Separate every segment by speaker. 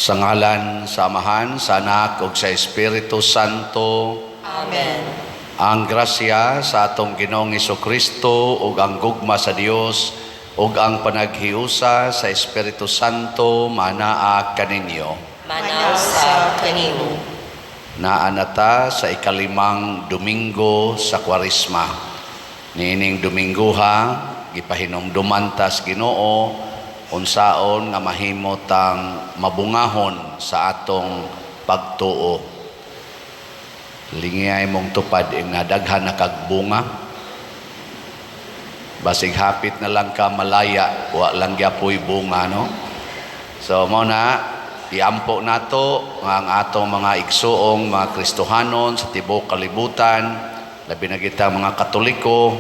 Speaker 1: Sa ngalan sa Amahan, sa Anak ug sa Espiritu Santo.
Speaker 2: Amen.
Speaker 1: Ang grasya sa atong Ginoong Kristo ug ang gugma sa Dios ug ang panaghiusa sa Espiritu Santo manaa kaninyo.
Speaker 2: Manaa usab kanimo.
Speaker 1: Naa na ta sa ikalimang Domingo sa Kwaresma. Niining Dominguha, gipahinumduman tas Ginoo unsaon nga mahimo tang mabungahon sa atong pagtuo. Lingiyay mong tupad ing nadaghan na kag bunga. Basig hapit na lang ka malaya, wa lang gyapoy bunga, no? So mao na iampo nato nga ang atong mga igsuong mga Kristohanon sa tibuok kalibutan, labi na kita mga Katoliko,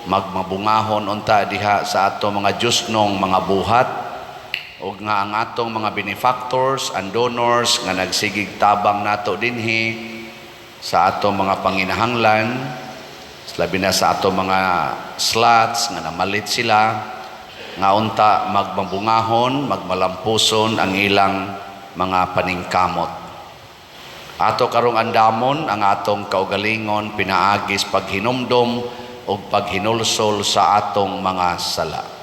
Speaker 1: magmabungahon unta diha sa atong mga Diyosnong mga buhat ug nga ang atong mga benefactors and donors nga nagsigig tabang nato dinhi sa atong mga panginahanglan, labi na sa atong mga slots nga namalit sila, nga unta magmabungahon, magmalampuson ang ilang mga paningkamot. Ato karong andamon ang atong kaugalingon pinaagis paghinumdom ug paghinulsol sa atong mga sala.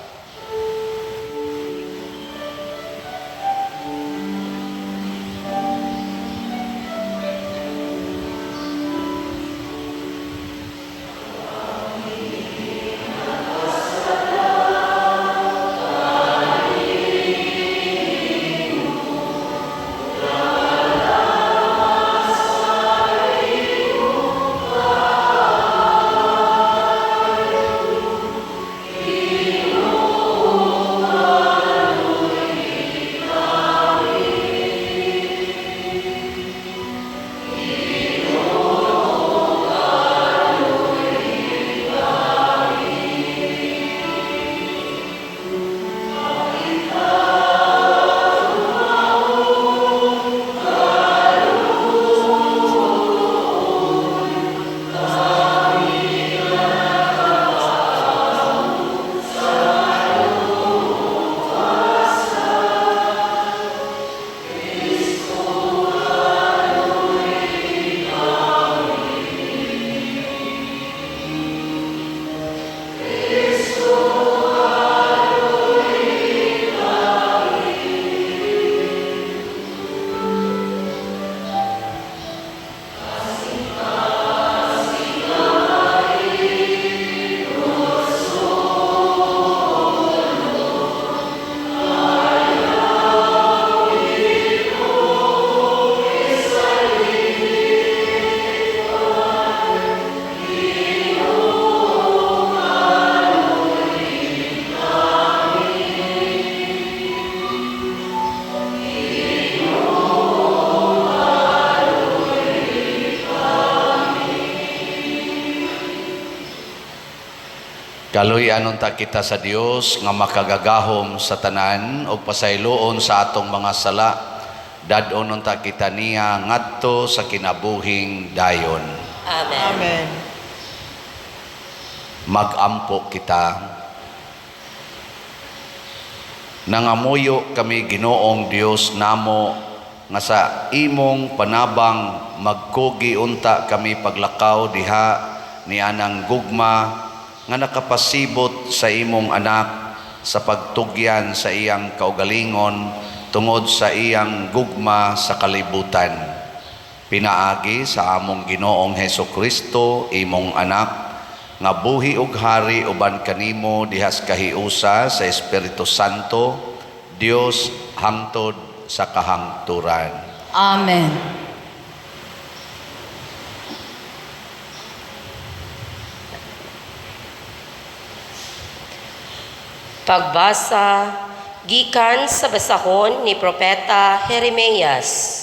Speaker 1: Kaluy-an unta kita sa Dios nga makagagahom sa tanan ug pasayloon sa atong mga sala. Dad-on unta kita niya ngadto sa kinabuhing dayon.
Speaker 2: Amen.
Speaker 3: Amen.
Speaker 1: Magampo kita. Nangamuyo kami, Ginoong Dios namo, nga sa imong panabang magkugi unta kami paglakaw diha ni anang gugma nga nakapasibot sa imong anak sa pagtugyan sa iyang kaugalingon tungod sa iyang gugma sa kalibutan. Pinaagi sa among Ginoong Heso Kristo, imong anak, nga buhi ug hari uban kanimo dihas kahiusa sa Espiritu Santo, Dios hangtod sa kahangturan.
Speaker 4: Amen.
Speaker 2: Pagbasa gikan sa basahon ni Propeta Jeremias.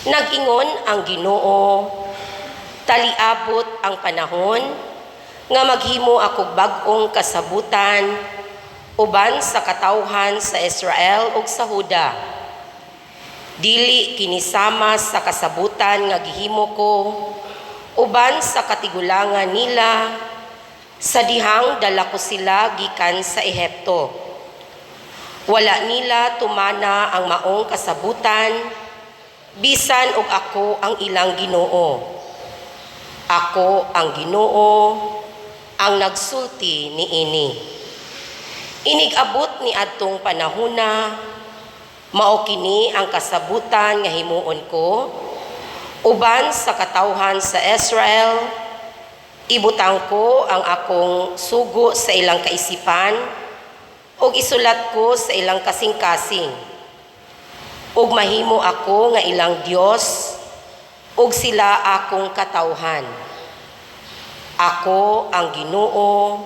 Speaker 2: Nag-ingon ang Ginoo, taliabot ang panahon nga maghimo akog bag-ong kasabutan uban sa katawhan sa Israel ug sa Huda. Dili kini sama sa kasabutan nga gihimo ko uban sa katigulangan nila sa dihang dala ko sila gikan sa Ehipto. Wala nila tumana ang maong kasabutan, bisan og ako ang ilang Ginoo. Ako ang Ginoo, ang nagsulti niini. Inig-abot ni adtong panahona, mao kini ang kasabutan nga himuon ko uban sa katawhan sa Israel. Ibutang ko ang akong sugo sa ilang kaisipan ug isulat ko sa ilang kasing-kasing. Ug mahimo ako nga ilang Dios ug sila akong katawhan. Ako ang Ginoo,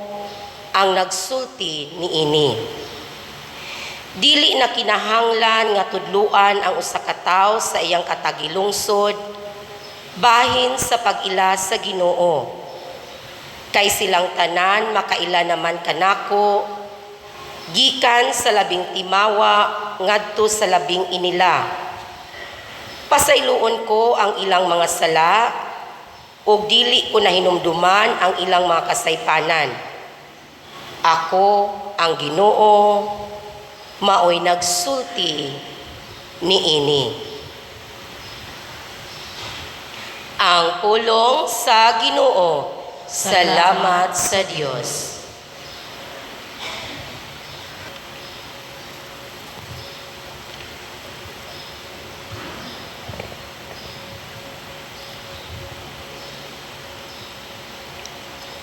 Speaker 2: ang nagsulti niini. Dili na kinahanglan nga tudluan ang usa ka tawo sa iyang katagilungsod bahin sa pag-ila sa Ginoo. Kay silang tanan makaila naman kanako, gikan sa labing timawa ngadto sa labing inila. Pasayloon ko ang ilang mga sala ug dili ko nahinumduman ang ilang mga kasaypanan. Ako ang Ginoo, maoy nagsulti niini. Ang pulong sa Ginoo. Salamat sa Dios.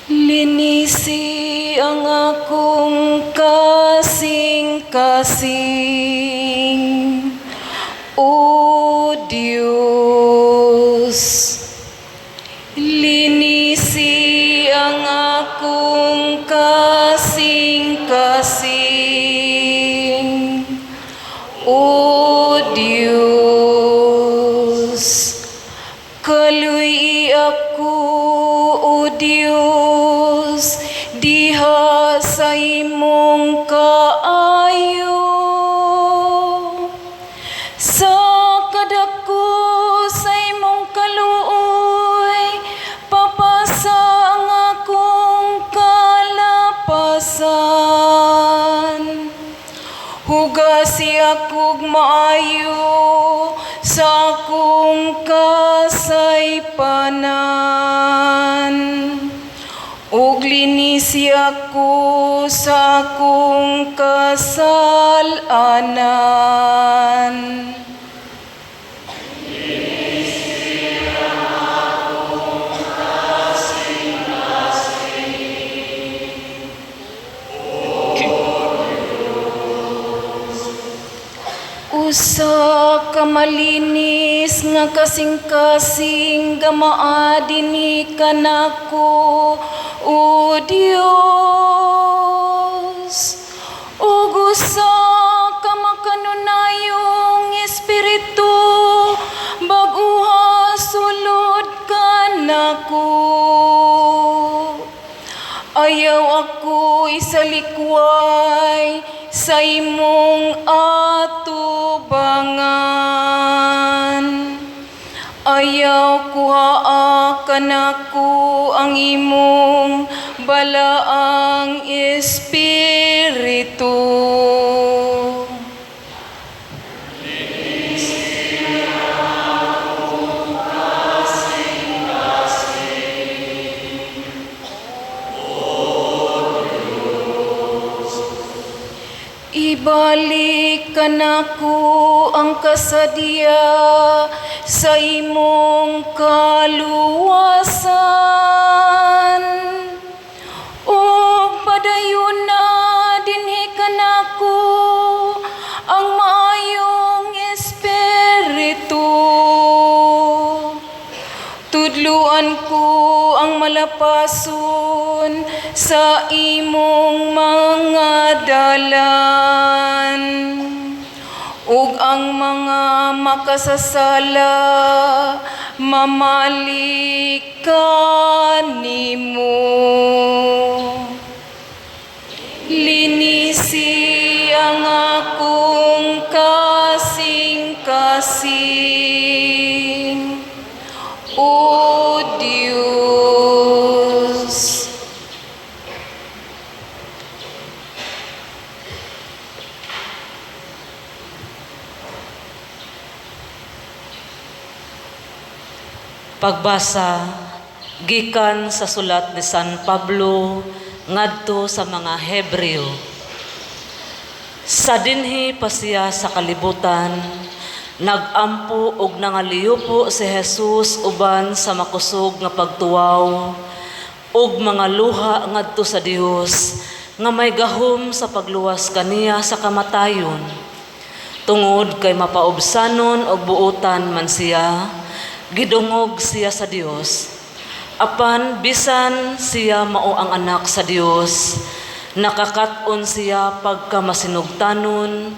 Speaker 3: Linisi ang akong kasing-kasing, O Diyos. Linisi ang akong kasing-kasing, O Diyos. Kaluy ako, O Diyos, diha sa imong kaayo. Sa kadako sa imong kaluoy, papasa ang akong kalapasan. Hugasi akog maayo sa akong kasaypanan. Ug linisi ako sa akong kasalanan. Usa ka malinis nga kasing-kasing gamaa dinhi kanako, O Dios. Ug usa ka makanunayong espiritu, bag-uha sulod kanako. Ayaw ako isalikway sa imong atubangan. Ayaw kuhaa kanako ang imong balaang espiritu. Ibalik kanako ang kasadya sa imong kaluwasan. Ug padayon na dinhi kanako ang maayong espiritu. Tudluan ko ang malapason sa imong mga dalan. Ug ang mga makasasala mamalik kanimo. Linisi ang akong kasing-kasing, O Diyos.
Speaker 4: Pagbasa gikan sa sulat ni San Pablo ngadto sa mga Hebreo. Sa dinhi pa siya sa kalibutan, nagampo og nangaliyupo si Jesus uban sa makusog nga pagtuwaw ug mga luha ngadto sa Dios nga may gahom sa pagluwas kaniya sa kamatayon. Tungod kay mapaubsanon og buotan man siya, gidungog siya sa Dios. Apan bisan siya mao ang anak sa Dios, nakakat-on siya pagka masinugtanon,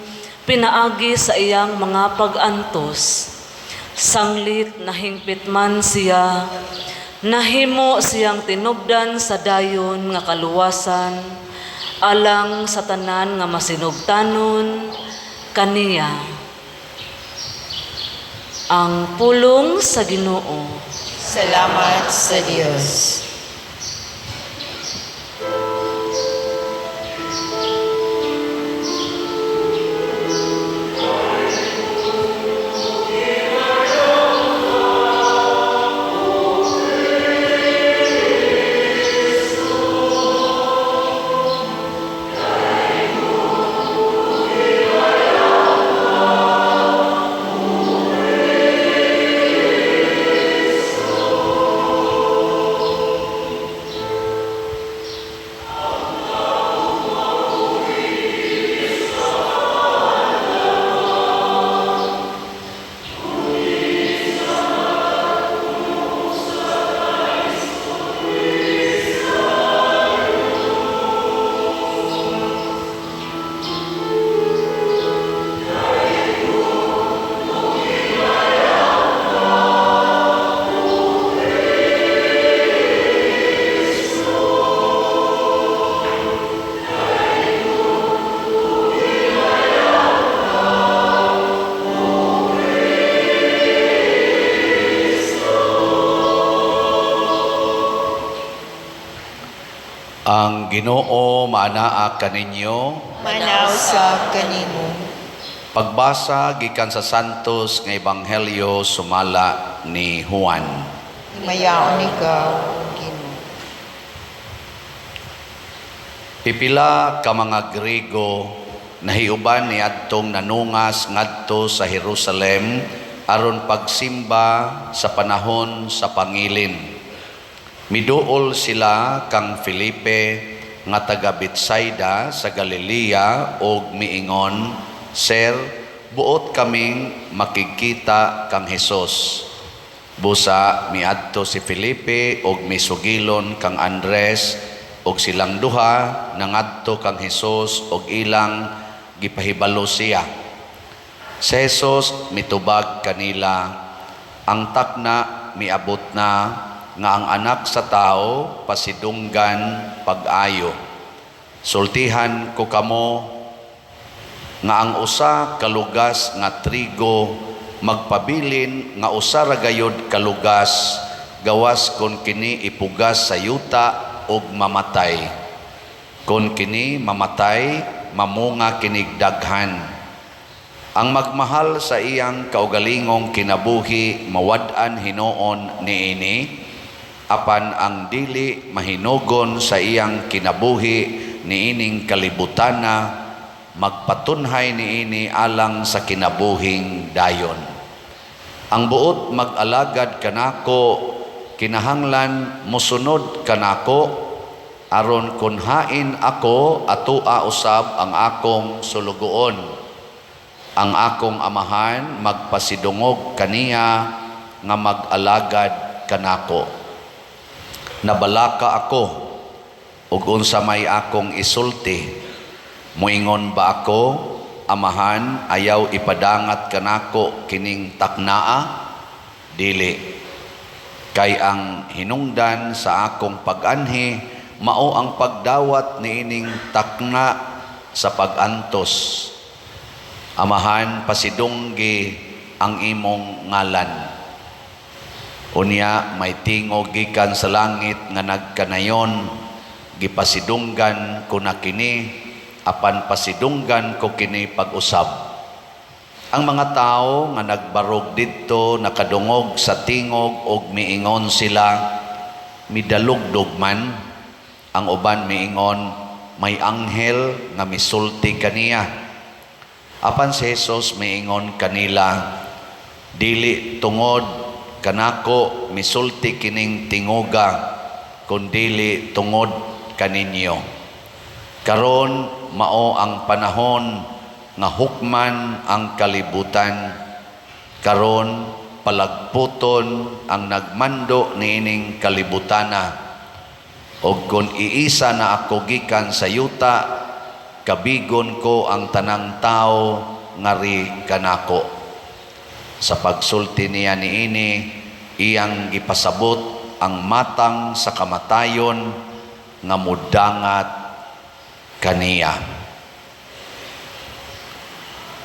Speaker 4: pinaagi sa iyang mga pag-antos. Sanglit nahingpit man siya, nahimo siyang tinubdan sa dayon nga kaluwasan, alang sa tanan nga masinugtanon kaniya. Ang pulong sa Ginoo.
Speaker 5: Salamat sa Dios.
Speaker 1: Ang Ginoo maanaa kaninyo.
Speaker 5: Manaw sa kanimo.
Speaker 1: Pagbasa gikan sa Santos nga Ebanghelyo sumala ni Juan.
Speaker 5: Himayaon ikaw, Ginoo.
Speaker 1: Pipila ka mga Griego nahiuban ni adtong nanungas ngadto sa Jerusalem aron pagsimba sa panahon sa pangilin. Miduol sila kang Felipe nga taga Betsaida sa Galilea og miingon, "Sir, buot kaming makigkita kang Hesus." Busa miadto si Felipe og misugilon kang Andres og silang duha nangadto kang Hesus og ilang gipahibalo siya. Si Jesus mitubag kanila, ang takna miabot na nga ang anak sa tao pasidunggan pag-ayo. Sultihan ko kamo nga ang usa ka lugas nga trigo magpabilin nga usa ra gayod ka lugas gawas kon kini ipugas sa yuta og mamatay. Kon kini mamatay, mamunga kinig daghan. Ang magmahal sa iyang kaugalingong kinabuhi mawad-an hinuon niini, apan ang dili mahinugon sa iyang kinabuhi niining kalibutana magpatunhay niini alang sa kinabuhing dayon. Ang buot mag-alagad kanako kinahanglan mosunod kanako, aron kun hain ako atoa usab ang akong sulugoon. Ang akong amahan magpasidungog kaniya nga mag-alagad kanako. Nabalaka ako ug unsa may akong isulti. Moingon ba ako, Amahan, ayaw ipadangat kanako kining taknaa? Dili. Kay ang hinungdan sa akong pag-anhi mao ang pagdawat niining takna sa pag-antos. Amahan, pasidunggi ang imong ngalan. Unya may tingog gikan sa langit nga nagkanayon, gipasidunggan ko na kini, apan pasidunggan ko kini pag-usab. Ang mga tao nga nagbarog didto nakadungog sa tingog og miingon sila, "Midalugdog man." Ang uban miingon, "May anghel nga misulti kaniya." Apan si Jesus miingon kanila, "Dili tungod kanako misulti kining tingoga, kundili tungod kaninyo. Karon mao ang panahon nga hukman ang kalibutan. Karon palagputon ang nagmando niining kalibutana. Og kung iisa na ako gikan sa yuta, kabigon ko ang tanang tao ngari kanako." Sa pagsulti niya niini, iyang gipasabot ang matang sa kamatayon nga mudangat kaniya.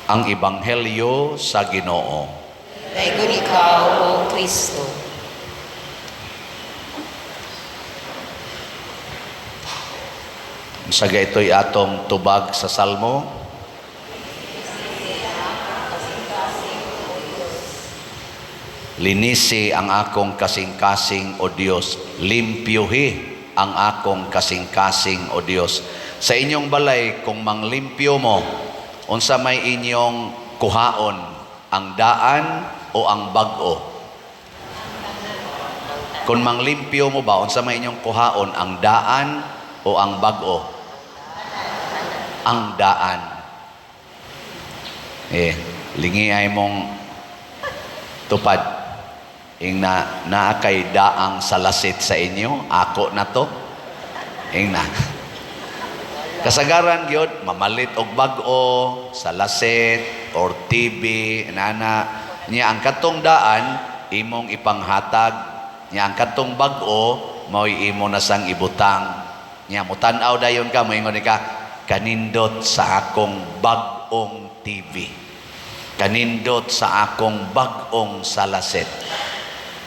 Speaker 1: Ang Ebanghelyo sa Ginoo.
Speaker 5: Daygon ikaw, O Kristo.
Speaker 1: Saga ito'y atong tubag sa Salmo. Linisi ang akong kasing-kasing, O Dios. Limpyuhi ang akong kasing-kasing, O Dios. Sa inyong balay, kung manglimpyo mo, unsa may inyong kuhaon, ang daan o ang bag-o? Kung manglimpyo mo ba, unsa may inyong kuhaon, ang daan o ang bag-o? Ang daan. Lingi ay mong tupad. Ing na, naa kay daang salasit sa inyo, ako na to. Ing na. Kasagaran gyud mamalit og bag-o, salasit or TV, nana. Nya ang katong daan imong ipanghatag, nya ang katong bag-o mao'y imo na sang ibutang. Nya mutan-aw dayon ka, moingon ka, "Kanindot sa akong bag-ong TV. Kanindot sa akong bag-ong salasit.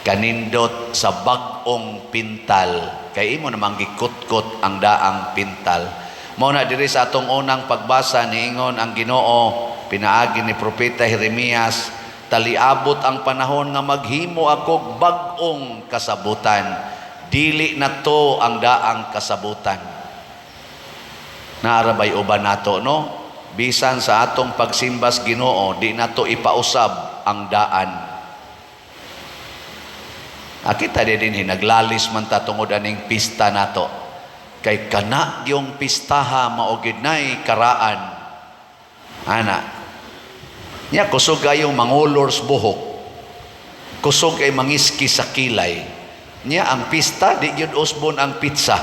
Speaker 1: Kanindot sa bag-ong pintal." Kay imo namang gikutkot ang daang pintal. Mao na diri sa atong unang pagbasa, niingon ang Ginoo pinaagi ni Propeta Jeremias, "Taliabot ang panahon nga maghimo ako bag-ong kasabutan. Dili na to ang daang kasabutan." Naarabay uban nato, no? Bisan sa atong pagsimbas Ginoo, di nato ipausab ang daan. Akita di din, naglalis man ta tungod aning pista nato. Kay kana yung pistaha mao gid nay karaan. Ana. Nya kusog kayong mangulors buhok. Kusog kay mangiski sa kilay. Nya ang pista di gyud usbon ang pizza.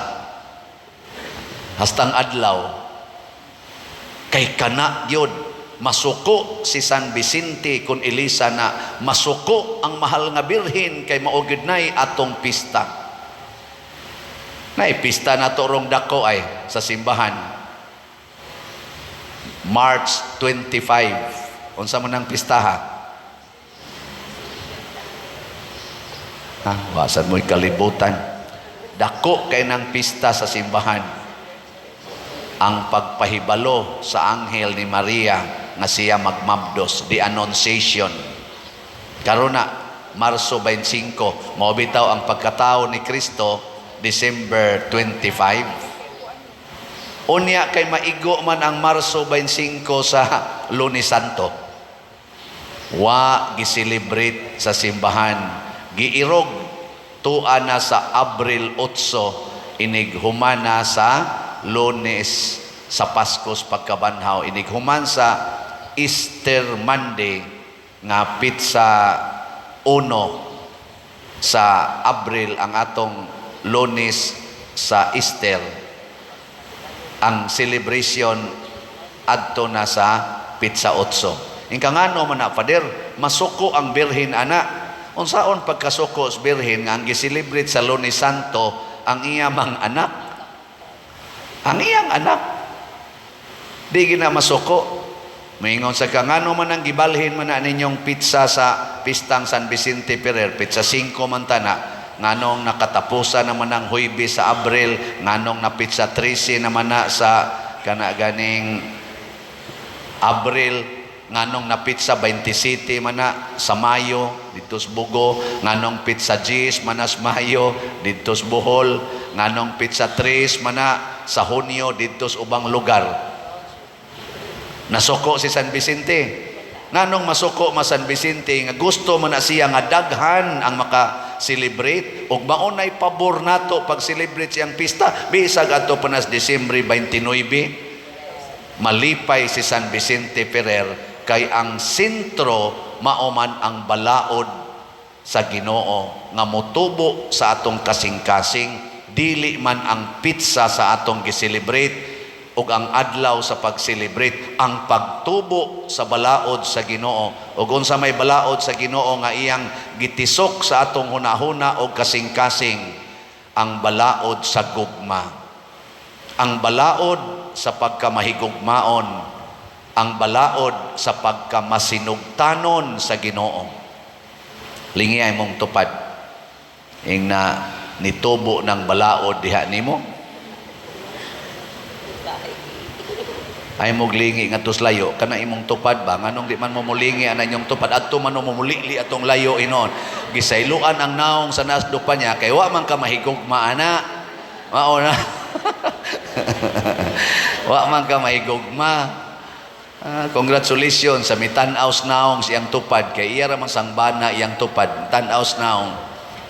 Speaker 1: Hastang adlaw. Kay kana gyud masuko si San Vicente kun ilisa na, masuko ang mahal nga birhen kay mao gyud nay atong pista. Nay pista na to rong dako ay sa simbahan. March 25. Unsa man ang pistaha? Ha, wasan mo'y kalibutan. Dako kay nang pista sa simbahan. Ang pagpahibalo sa anghel ni Maria nga siya magmabdos, the Annunciation. Karon na, Marso 25, mao bitaw ang pagkatao ni Kristo December 25. Unya kay maigo man ang Marso 25 sa Lunes Santo. Wa giselebrate sa simbahan. Giirog tua na sa Abril 8, inig humana sa Lunes sa Paskos pagkabanhaw, inig human sa Easter Monday nga pitsa 1 sa Abril ang atong Lunes sa Easter. Ang celebration adto na sa pitsa 8. Ingka ngano man na, Father, masuko ang Birhen ana? Unsaon pagkasuko sa Birhen nga ang gi-celebrate sa Lunes Santo ang iya mang anak? Ang iyang anak. Di gina masuko. Moingon sa ka, ngano man ang gibalhin man na ninyong pizza sa pistang San Vicente Ferrer, pizza 5 man tana, nganong nakatapusan naman ang Huwebes sa Abril, nganong na pizza 13 naman na sa kana ganing Abril. Nganong na petsa 27 man na sa Mayo didto sa Bogo, nganong petsa 10 man na sa Mayo didto sa Bohol, nganong petsa 3 man na sa Hunyo didto sa ubang lugar? Nasuko si San Vicente. Nganong masuko ma San Vicente nga gusto man na siya nga daghan ang maka-celebrate ug maunay pabor nato pag-celebrate siyang pista bisag adto pa nas Disyembre 29? Malipay si San Vicente Ferrer kay ang sentro mao man ang balaod sa Ginoo nga motubo sa atong kasing-kasing, dili man ang petsa sa atong gi-celebrate ug ang adlaw sa pag-celebrate, ang pagtubo sa balaod sa Ginoo. Ug unsa may balaod sa Ginoo nga iyang gitisok sa atong hunahuna og kasing-kasing? Ang balaod sa gugma, ang balaod sa pagkamahigugmaon, ang balaod sa pagkamasinugtanon sa Ginoo. Lingi ay mong tupad. Ing na nitubo ng balaod diha nimo. Ay moglingi nga layo kana imong tupad ba? Nganong di man mo molingi ana inyong tupad? Adto man mo mulili atong layo inon, gisayloan ang naong sa nasdo pa niya kay wa man ka mahigugma ana. Mao na, wa man ka mahigugma. Ah, congratulations sa mitan-aw naong sa iyang tupad kay iya ra man sang bana iyang tupad, tan-aw naong.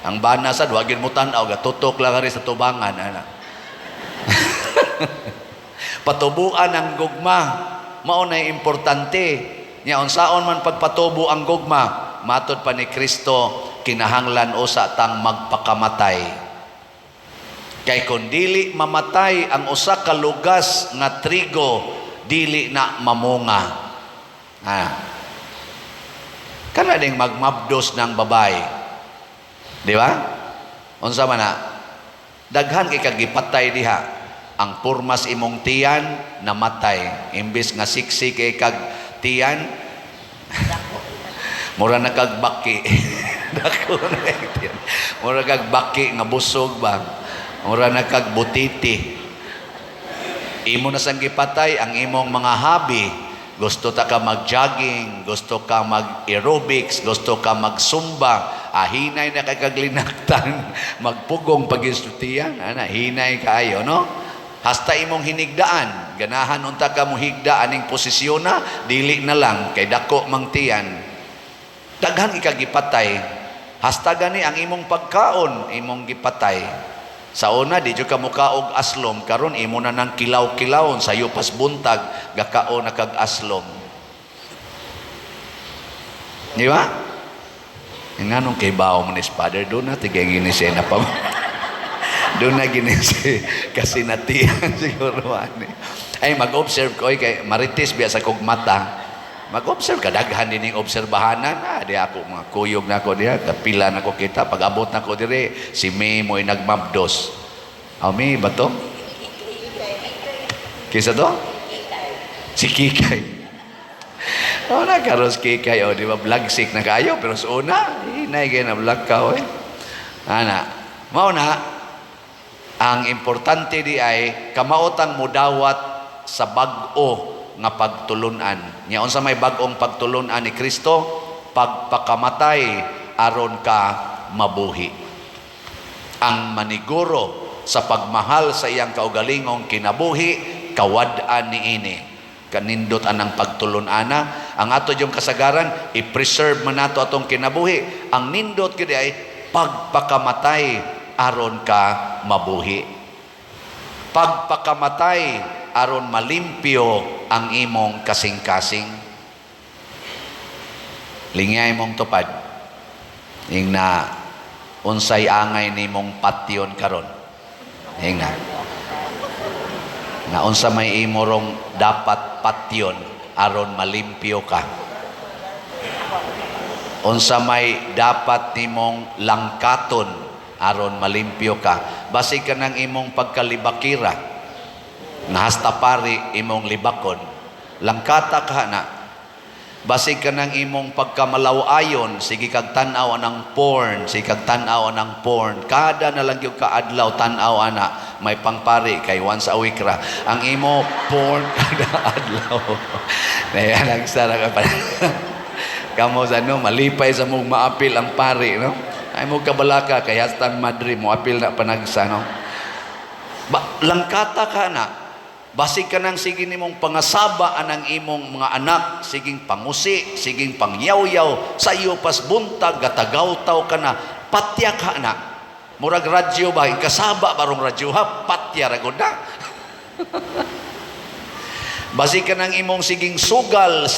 Speaker 1: Ang bana sad wa gyud mo tan-aw, gatutok lang ari sa tubangan ana. Patubuan ang gugma, mao na importante nya. Unsaon man pagpatubo ang gugma? Matod pa ni Kristo, kinahanglan usa tang magpakamatay, kay kon dili mamatay ang usa ka lugas nga trigo, dili na mamunga. Ah, kana ding magmabdos ng babae, di ba? Unsa man na? Daghan kay kag gipatay diha. Ang purmas imong tiyan, namatay. Imbis nga sexy kay kag tiyan, mura na kag baki. Dako na kay tiyan. Mura kag baki nga busog ba? Mura na kag butiti. Imo na sang gipatay ang imong mga hobby. Gusto ta ka mag-jogging, gusto ka mag-aerobics, gusto ka mag-zumba. Ah, hinay na kay kag linaktan, magpugong pag-istortiyan. Ana, hinay kaayo, no? Hasta imong hinigdaan, ganahan unta ka mo higda aning posisyon na, dili na lang kay dako mang tiyan. Daghan kag gipatay. Hasta gani ang imong pagkaon, imong gipatay. Sa una, di jud ka mukaog aslom, karon imo na nang kilaw-kilawon, sayo pas buntag, gakaon na kag aslom. Di ba? Nganong kay bawo mo ni Father, doon na tigay gini siya na pa. Doon na gini si kasi natiyan siguro ani. Ay mag-observe ko ay kay marites biya sa kog mata. Mag-observe ka, daghan din yung obserbahanan. Ah, di ako mga kuyog na ako diha, kapila na ko kita. Pag abot na ko dire, si May mo'y nagmabdos. Ah, May ba to? Kisa to? Si Kikay. Oh, na karon si Kikay, oh, di ba vlog sick na kayo, pero sa una, hinay kay na vlog ka, oy. Ana, mao na, ang importante di ay kamaotang mudawat sa bag-o nga pagtulunan. Nya unsa may bag-ong pagtulunan ni Kristo? Pagpakamatay aron ka mabuhi. Ang maniguro sa pagmahal sa iyang kaugalingong kinabuhi, kawad-an niini. Kanindot anang pagtulun-ana. Ang ato yung kasagaran, i-preserve man nato atong kinabuhi. Ang nindot gyud ay pagpakamatay aron ka mabuhi. Pagpakamatay aron malimpyo ang imong kasing-kasing. Lingay mong tupad. Ing na unsay angay nimong patyon karon. Ing na. Na unsa may imorong dapat patyon aron malimpyo ka. Unsa may dapat nimong langkaton aron malimpyo ka. Basi ka ng imong pagkalibakira nga hasta pari imong libakon. Langkata ka na. Basig ka ng imong pagkamalaw-ayon, sige kag tan-aw anang porn, sige kag tan-aw anang porn. Kada na lang gyud ka adlaw tan-aw ana, may pangpari kay once a week ra. Ang imo porn kada adlaw. Nayan ang sara ka pa. Kamo sa no, malipay sa mong maapil ang pari, no? Ay mo kabalaka kay hastang madre mo apil na panagsa, no? Ba, langkata ka na. Basig ka nang sige nimong pangasaba anang imong mga anak, siging pangusi, siging pangyawyaw, sa iyo pas buntag, gatagaw-taw ka na, patya ka na. Murag radyo ba, kasaba barong radyo ha, patya ra gud na. Basig ka ng imong siging sugal,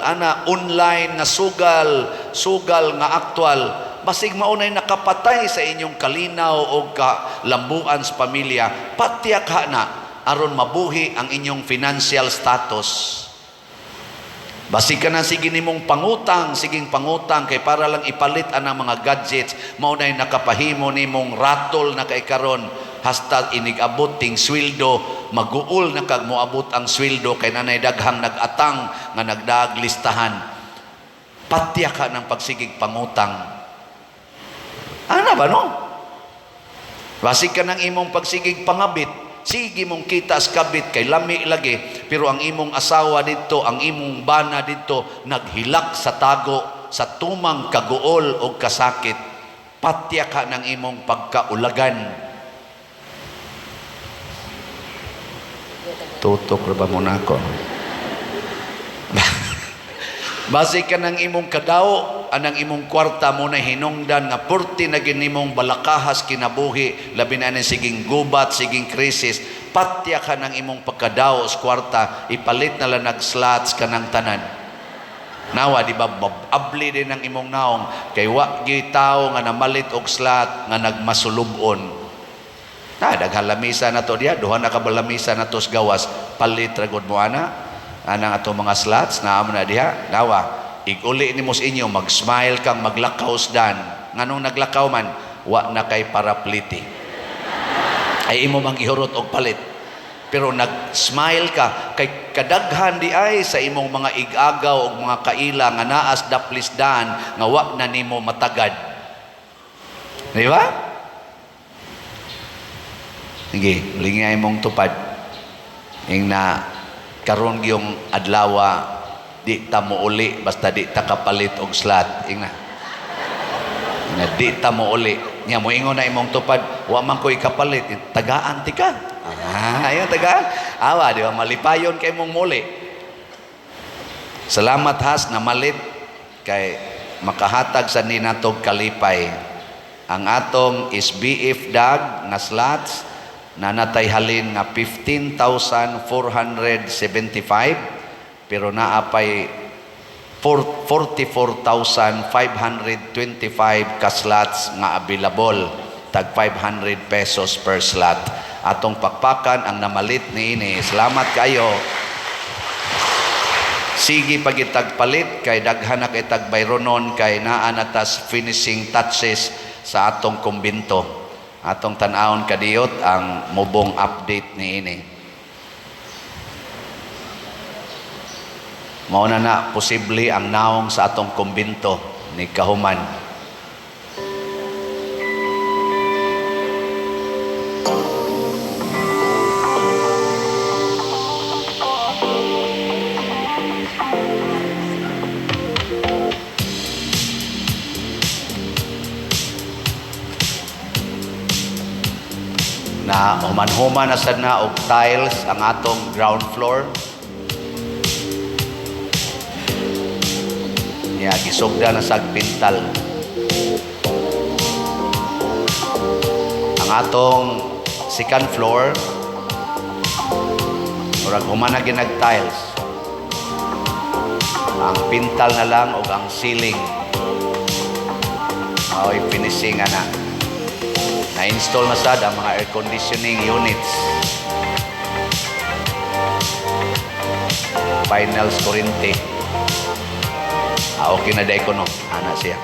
Speaker 1: ana online nga sugal, sugal nga aktual. Basig maunay nakapatay sa inyong kalinaw o kalambuan sa pamilya, patya ka na aron mabuhi ang inyong financial status. Basig ka na sige nimong pangutang, siging pangutang kay para lang ipalit anang mga gadgets, maunay nakapahimo nimong ratol na kay karon hasta inigabot ting sweldo, maguol na kag moabot ang sweldo kay nanay daghang nag-atang nga nagdaag listahan. Patya ka ng pagsigig pangutang. Ana ba no? Basig ka ng imong pagsigig pangabit, sige mong kita sa kabit kay lami lagi, pero ang imong asawa didto, ang imong bana didto naghilak sa tago sa tumang kaguol o kasakit. Patya ka ng imong pagkaulagan. Tutok ra ba mo na ako? Base ka ng imong kadaw, anang imong kwarta mo na hinungdan nga purti na ginimong balakahas kinabuhi, labi na ni siging gubat, siging krisis, patya ka ng imong pagkadaw sa kwarta, ipalit na lang nag-slots ka ng tanan. Nawa, di ba, abli din ang imong naong, kay wa gyud tawo nga namalit og slot nga nagmasulubon. Na, daghan lamisa na to diya, duha na ka ba lamisa na to sa gawas, palit ra gud mo ana. Anang ato mga slots, naamo na diha, nawa, iguli nimo sa inyo, mag-smile kang maglakaw dan. Nganong naglakaw man, wa na kay parapliti. Ay imo mang ihurot og palit. Pero nag-smile ka, kay kadaghan di ay sa imong mga igagaw og mga kaila nga naas daplis dan, nga wa na nimo matagad. Di ba? Sige, lingay mong tupad. Ing na karon gyung adlawa di ta mouli basta di ta kapalit og slot. Ing na. Ing na di ta mouli. Nya moingon na imong tupad, wa man ko'y kapalit, tagaan ti ka. Ah, ayon tagaan. Awa, di ba malipayon kay mong muli. Salamat has na malit kay makahatag sa ninatog kalipay. Ang atong SBF dag nga slots na natay halin nga 15,475 pero naapay 44,525 ka slots nga available, tag 500 pesos per slot. Atong pakpakan ang namalit niini. Salamat kayo. Sige pagitagpalit kay daghan na kay tagbayronon kay naa na tas finishing touches sa atong kumbinto. Atong tan-awon kadiyot ang mubong update niini. Mao na na posible ang naong sa atong kumbinto ni kahuman. Na human-human na sad na og tiles ang atong ground floor. Nya gisugda na sag pintal. Ang atong second floor murag human na ginag tiles. Ang pintal na lang og ang ceiling. Mao'y finishing ana. Na-install na sad ang mga air conditioning units. Finals kurente. Okay na day ko no. Ana siya.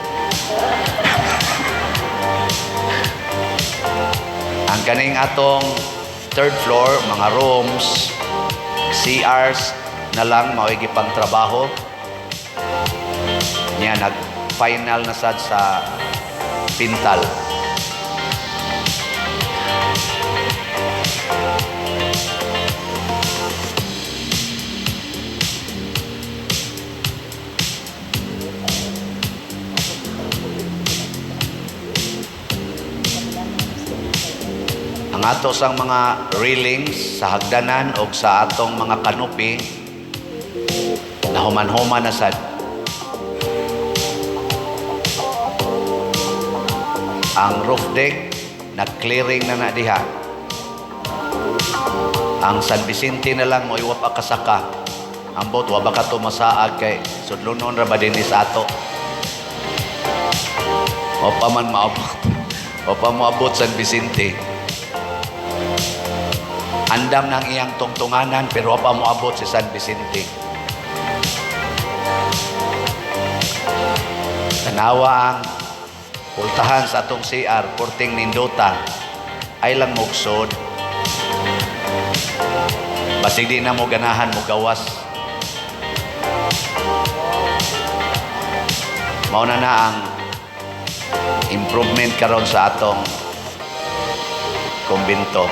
Speaker 1: Ang kaning atong third floor, mga rooms, CRs na lang mao'y gipang trabaho. Niya nag-final na sad sa Pintal. Ang ato sang mga railings sa hagdanan o sa atong mga canopy nahuman-human na sad. Ang roof deck nag-clearing na na diha. Ang San Vicente na lang mo iwa pa kasaka. Ambot wa ba ka tumasaag kay sudlonon ra ba dinhi sa ato. O pa man maabot. O pa moabot San Vicente. Andam ng iyang tungtunganan pero wa pa moabot si San Vicente. Tanawa ang pultahan sa atong CR, porting nindota, ay lang mugsod. Basig di na mo ganahan mo gawas. Mao na na ang improvement karon sa atong kumbinto.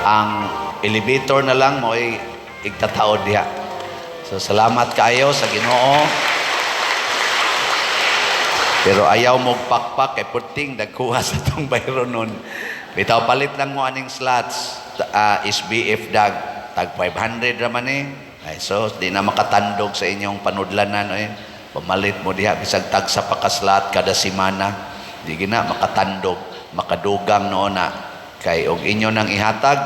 Speaker 1: Ang elevator na lang mo'y igtataod diha. So salamat kaayo sa Ginoo. Pero ayaw mo pakpak kay puting dagkuha sa tong bayro nun. Bitaw palit lang mo aning slots, SBF dag tag 500 ra man eh. Ay so di na makatandog sa inyong panudlanan eh. Pamalit mo diha bisag tag sa pakaslot kada semana. Di gina makatandog, makadugang noon na kay og inyo nang ihatag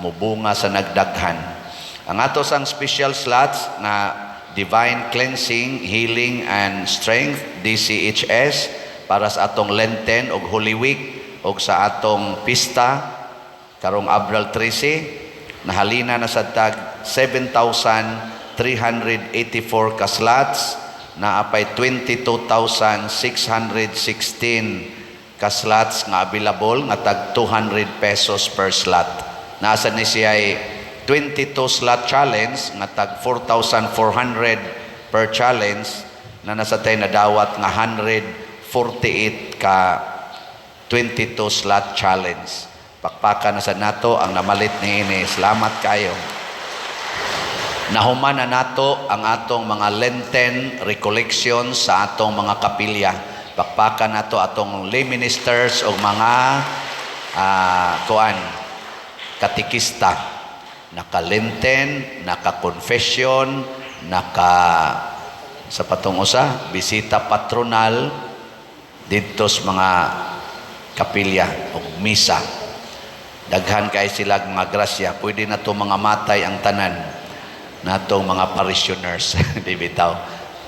Speaker 1: mubunga sa nagdaghan. Ang ato sang special slots nga Divine Cleansing, Healing and Strength, DCHS, para sa atong Lenten og Holy Week og sa atong pista karong Abril 13, nahalina na sa tag 7,384 ka slots, naapay 22,616 ka slots nga available nga tag 200 pesos per slot. Nasa ni siya ay 22 slot challenge nga tag 4,400 per challenge na nasa tayo nadawat nga 148 ka 22 slot challenge. Pakpaka na sa nato ang namalit ni ini. Salamat kayo. Nahuman na nato ang atong mga Lenten recollections sa atong mga kapilya. Pakpaka nato atong lay ministers o mga kuan katikista. Naka-Lenten, naka-confession, naka sa patong usa, bisita patronal didto sa mga kapilya o misa. Daghan kay sila mga grasya. Pwede na to mga matay ang tanan natong mga parishioners. Di bitaw.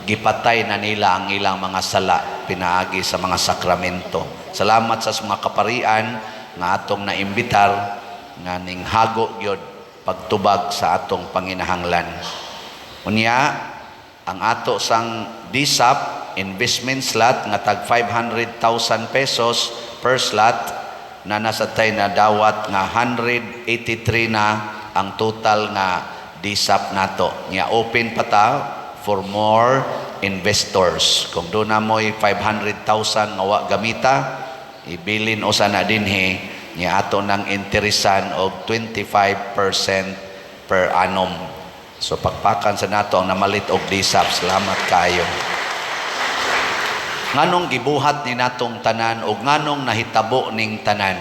Speaker 1: Gipatay na nila ang ilang mga sala pinaagi sa mga sakramento. Salamat sa mga kaparian nga atong naimbitar nga ning hago gyud pagtubag sa atong panginahanglan. Unya, ang ato sang DSAP investment slot nga tag 500,000 pesos per slot na nasa tay na dawat nga 183 na ang total nga DSAP nato. Nya open pa ta for more investors. Kung doon na mo'y 500,000 nga wa gamita, ibilin usa na dinhi nya ato nang interesan og 25% per annum. So pakpakan sa nato ang namalit og DSAP. Salamat kayo. Nganong gibuhat ni natong tanan og nganong nahitabo ning tanan?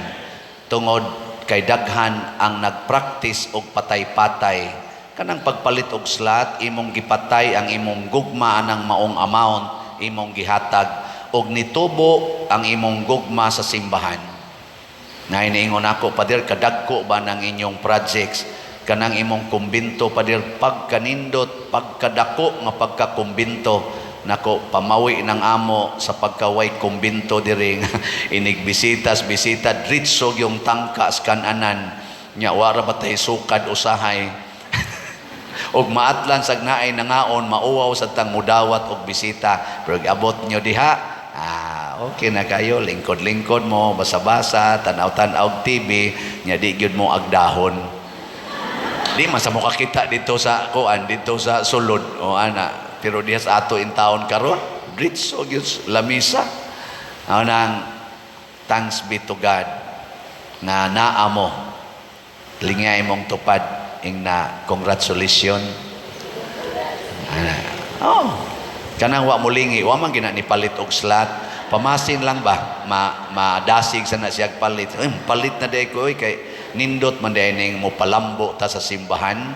Speaker 1: Tungod kay daghan ang nagpractice og patay-patay. Kanang pagpalit og slot, imong gipatay ang imong gugma anang maong amount, imong gihatag og nitubo ang imong gugma sa simbahan. Nay niingon ako, Pader, kadagko ba ng inyong projects? Kanang imong kumbinto, Pader, pagkanindot, pagkadako nga pagkakumbinto. Nako, pamawi ng amo sa pagkaway kumbinto diri. Inigbisitas, bisita, dritsog yung tangka sa kananan. Nya, wara ba tayo sukad usahay? Og maatlan sa naay nangaon, mauwaw sa tang mudawat og bisita. Pero abot nyo diha, Okay na kayo, lingkod-lingkod mo, basa-basa, tanaw-tanaw TV, nya di gyud mo agdahon. Di man sa mo kakita dito sa kuan, dito sa sulod o ana, pero diha sa ato in town karon, diretso gyud lamisa. Mao nang thanks be to God nga naa mo, lingay mong tupad ing na congratulations. Ana. Oh. Kanang wa mo lingi, wa man gina ni palit og slot. Pamasin lang ba ma madasig sa na siya palit. Eh, palit na day ko oy, kay nindot man day ning mo palambo ta sa simbahan.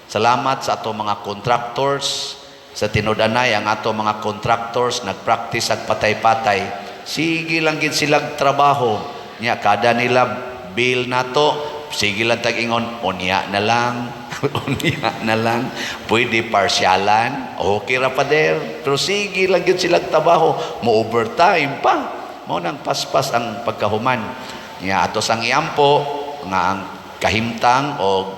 Speaker 1: Salamat sa ato mga contractors. Sa tinud-anay ang ato mga contractors nagpractice ag patay-patay. Sige lang gid sila trabaho. Nya kada nila bill nato, sige lang tag ingon, unya na lang. Unya na lang. Pwede parsyalan, okay ra pa der. Pero sige lang gyud sila trabaho, mo overtime pa. Mao nang paspas ang pagkahuman. Nya ato sang iampo nga ang kahimtang o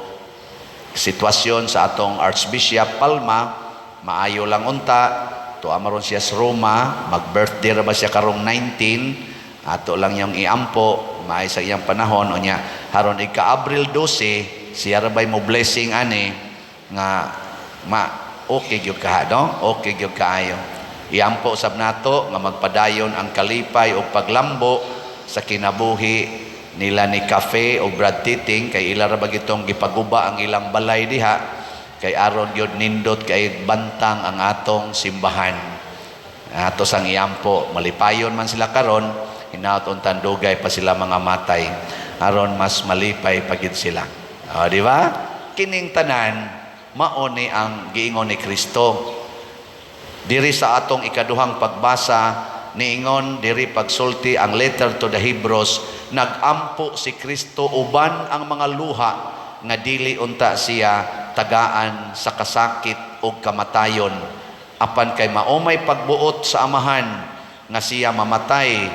Speaker 1: sitwasyon sa atong Archbishop Palma maayo lang unta. Tuwa maron siya sa Roma, mag-birthday ra ba siya karong 19. Ato lang yung iampo maay sa iyang panahon. Unya haron ika Abril 12 siya ra bay mo blessing ani nga ma okay gyud ka, no? Okay gyud kaayo. Iampo sab nato nga magpadayon ang kalipay o paglambo sa kinabuhi nila ni Cafe o Brad Titing, kay ila ra ba gitong gipaguba ang ilang balay diha kay aron gyud nindot kay bantang ang atong simbahan. Ato sang iampo malipayon man sila karon, hinaot untan dugay pa sila mga matay aron mas malipay pa gid sila. O, di ba? Kining tanan mao ni ang giingon ni Kristo diri sa atong ikaduhang pagbasa. Niingon diri pagsulti ang letter to the Hebrews, nagampo si Kristo uban ang mga luha nga dili unta siya tagaan sa kasakit o kamatayon, apan kay mao may pagbuot sa Amahan nga siya mamatay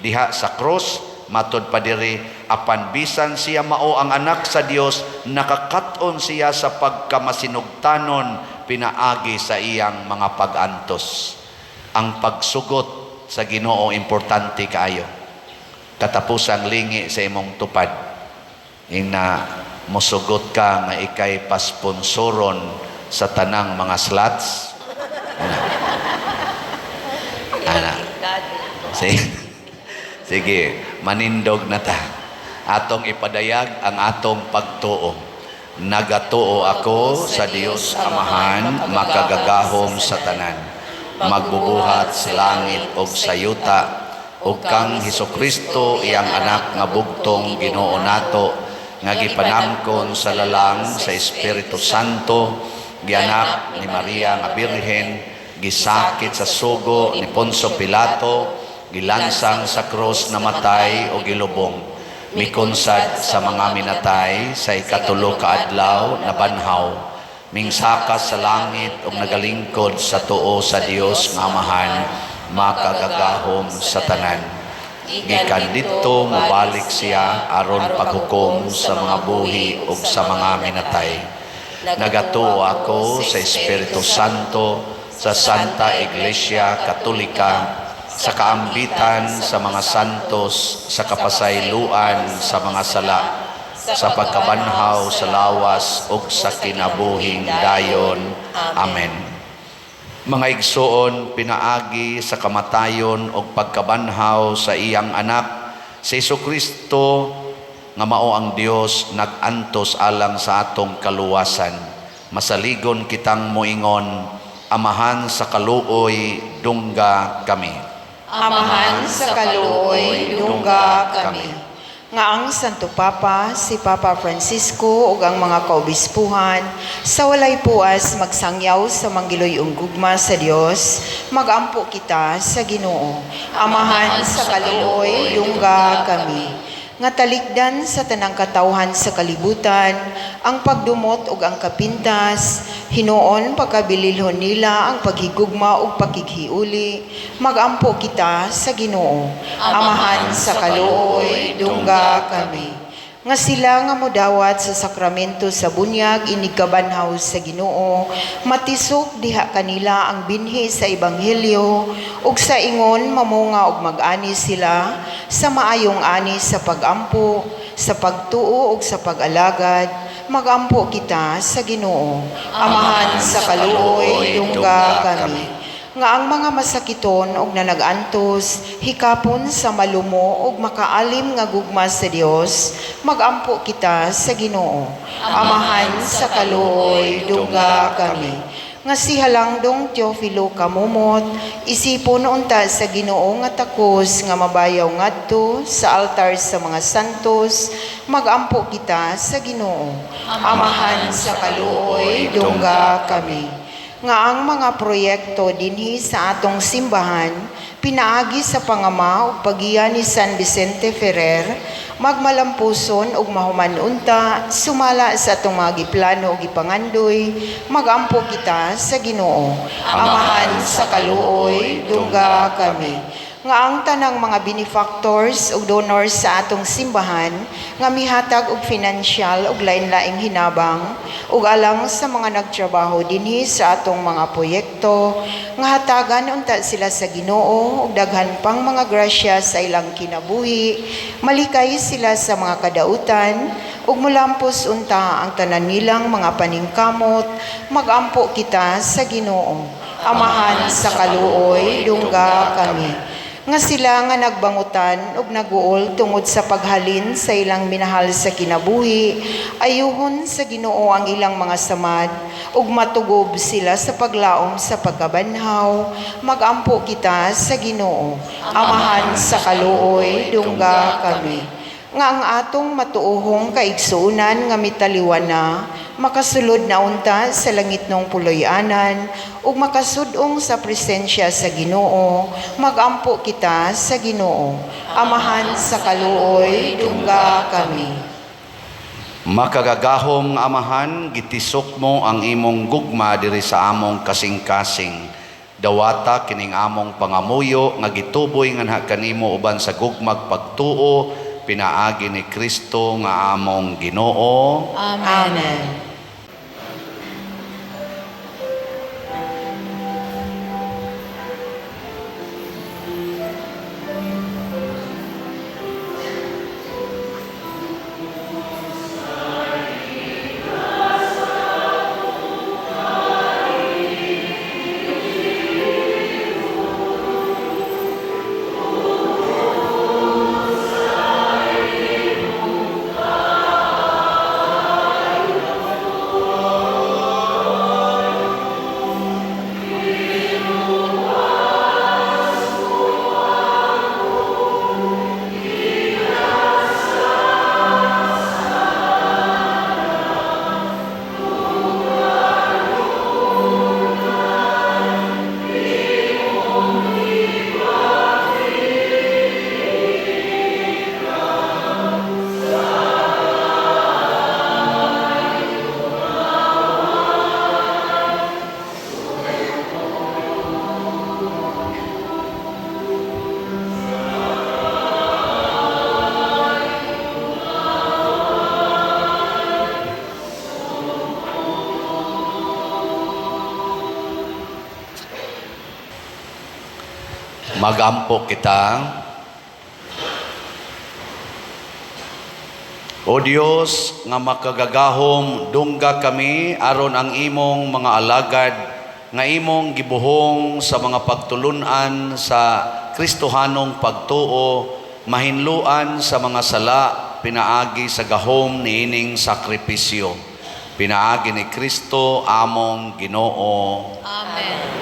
Speaker 1: diha sa krus. Matod pa diri, apan bisan siya mao ang anak sa Dios, nakakaton siya sa pagkamasinugtanon pinaagi sa iyang mga pag-antos. Ang pagsugot sa Ginoo importante kaayo. Katapusang lingi sa imong tupad ina, mosugot ka nga ikay pasponsoron sa tanang mga slots. Ana. Ana. Sige. Sige, manindog na ta. Atong ipadayag ang atong pagtuo. Nagatuo ako sa Dios Amahan, makagagahom sa tanan, magbubuhat sa langit ug sa yuta, ug kang Hesukristo, iyang anak nga bugtong Ginoo nato, nga gipanamkon sa lalang sa Espiritu Santo, gianak ni Maria nga Birhen, gisakit sa sugo ni Poncio Pilato, gilansang sa krus, namatay o gilubong, mikonsad sa mga minatay, sa ikatulo ka adlaw nabanhaw, mingsaka sa langit ug nagalingkod sa tuo sa Dios nga Amahan, makagagahom sa tanan. Gikan didto mobalik siya aron paghukom sa mga buhi ug sa mga minatay. Nagatuo ako sa Espiritu Santo, sa Santa Iglesia Katolika, sa kaambitan sa mga santos, sa kapasayloan sa mga sala, sa pagkabanhaw sa lawas ug sa kinabuhing dayon. Amen. Mga igsoon, pinaagi sa kamatayon ug pagkabanhaw sa iyang anak, si Kristo nga mao ang Dios nag-antos alang sa atong kaluwasan. Masaligon kitang moingon, Amahan sa kaluoy, dungga kami.
Speaker 6: Amahan sa kaluoy, dungga kami. Nga ang Santo Papa, si Papa Francisco ug ang mga kaobispuhan sa walay puas magsangyaw sa manggiloy-ong gugma sa Dios, magampo kita sa Ginoo. Amahan sa kaluoy, dungga kami. Nga talikdan sa tanang katawhan sa kalibutan ang pagdumot ug ang kapintas, hinuon pagkabililhon nila ang paghigugma ug pakighiuli, magampo kita sa Ginoo. Amahan sa kaluoy, dungga kami. Nga sila nga modawat sa sakramento sa bunyag inigkabanhaw sa Ginoo, matisok diha kanila ang binhi sa ebanghelyo ug sa ingon mamunga og mag-ani sila sa maayong ani sa pagampo, sa pagtuo ug sa pag-alagad. Magampo kita sa Ginoo. Amahan sa kaluoy, dungga kami. Nga ang mga masakiton og nanagantos hikapon sa malumo og makaalim nga gugma sa Dios, magampo kita sa Ginoo. Amahan sa kaluoy, dungga kami. Nga si Halangdong Teofilo Camomot isipon unta sa Ginoo nga takos nga mabayaw ngadto sa altar sa mga santos, magampo kita sa Ginoo. Amahan sa kaluoy, dungga kami. Nga ang mga proyekto dinhi sa atong simbahan pinaagi sa pangama ug pagiya ni San Vicente Ferrer magmalampuson ug mahuman unta sumala sa atong mga giplano ug gipangandoy, magampo kita sa Ginoo. Amahan sa kaluoy, dungga kami. Nga ang tanang mga benefactors ug donors sa atong simbahan nga mihatag og financial ug lain-laing hinabang ug alang sa mga nagtrabaho dinhi sa atong mga proyekto, nga hatagan unta sila sa Ginoo ug daghan pang mga grasya sa ilang kinabuhi, malikay sila sa mga kadautan ug mulampos unta ang tanan nilang mga paningkamot, magampo kita sa Ginoo. Amahan sa kaluoy, dungga kami. Nga sila nga nagbangutan ug naguol tungod sa paghalin sa ilang minahal sa kinabuhi, ayuhon sa Ginoo ang ilang mga samad ug matugob sila sa paglaom sa pagkabanhaw, magampo kita sa Ginoo. Amahan sa kaluoy, dungga kami. Nga ang atong matuohong kaigsuonan nga mitaliwan na makasulod na unta sa langitnong puloy-anan ug makasud-ong sa presensya sa Ginoo, magampo kita sa Ginoo. Amahan sa kaluoy, dungga kami.
Speaker 1: Makagagahom nga Amahan, gitisok mo ang imong gugma diri sa among kasing-kasing. Dawata kining among pangamuyo nga gituboy nganha kanimo uban sa gugmag pagtuo pinaagi ni Kristo nga among Ginoo.
Speaker 5: Amen.
Speaker 6: Amen.
Speaker 1: Magampo kita. O Dios nga makagagahom, dungga kami aron ang imong mga alagad nga imong gibuhong sa mga pagtulunan sa Kristohanong pagtuo, mahinluan sa mga sala pinaagi sa gahom niining sakripisyo. Pinaagi ni Kristo among Ginoo.
Speaker 5: Amen.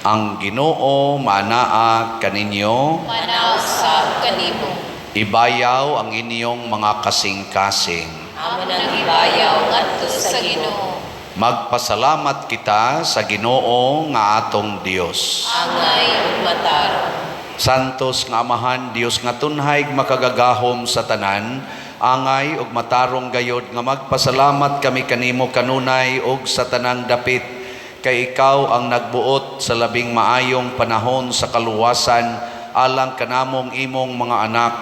Speaker 1: Ang Ginoo manaa kaninyo.
Speaker 5: Manaw sa kanimo.
Speaker 1: Ibayaw ang inyong mga kasing-kasing.
Speaker 5: Amo nang ibayaw ngadto sa Ginoo.
Speaker 1: Magpasalamat kita sa Ginoo nga atong Dios.
Speaker 5: Angay ug matarong.
Speaker 1: Santos nga Amahan, Dios nga tunhay makagagahom sa tanan, angay ug matarong gayod nga magpasalamat kami kanimo kanunay ug sa tanang dapit, kay ikaw ang nagbuot sa labing maayong panahon sa kaluwasan alang kanamong imong mga anak.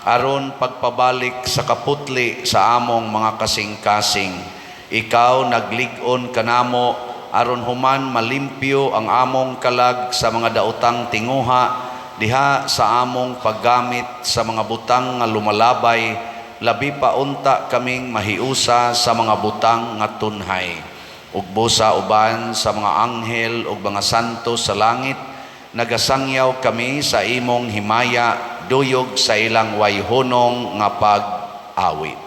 Speaker 1: aron pagpabalik sa kaputli sa among mga kasing-kasing. Ikaw naglig-on kanamo aron human malimpyo ang among kalag sa mga daotang tinguha diha sa among paggamit sa mga butang nga lumalabay, labi pa unta kaming mahiusa sa mga butang nga tunhay. Ug busa uban sa mga anghel ug mga santo sa langit, nagasangyaw kami sa imong himaya duyog sa ilang wayhunong nga pag-awit.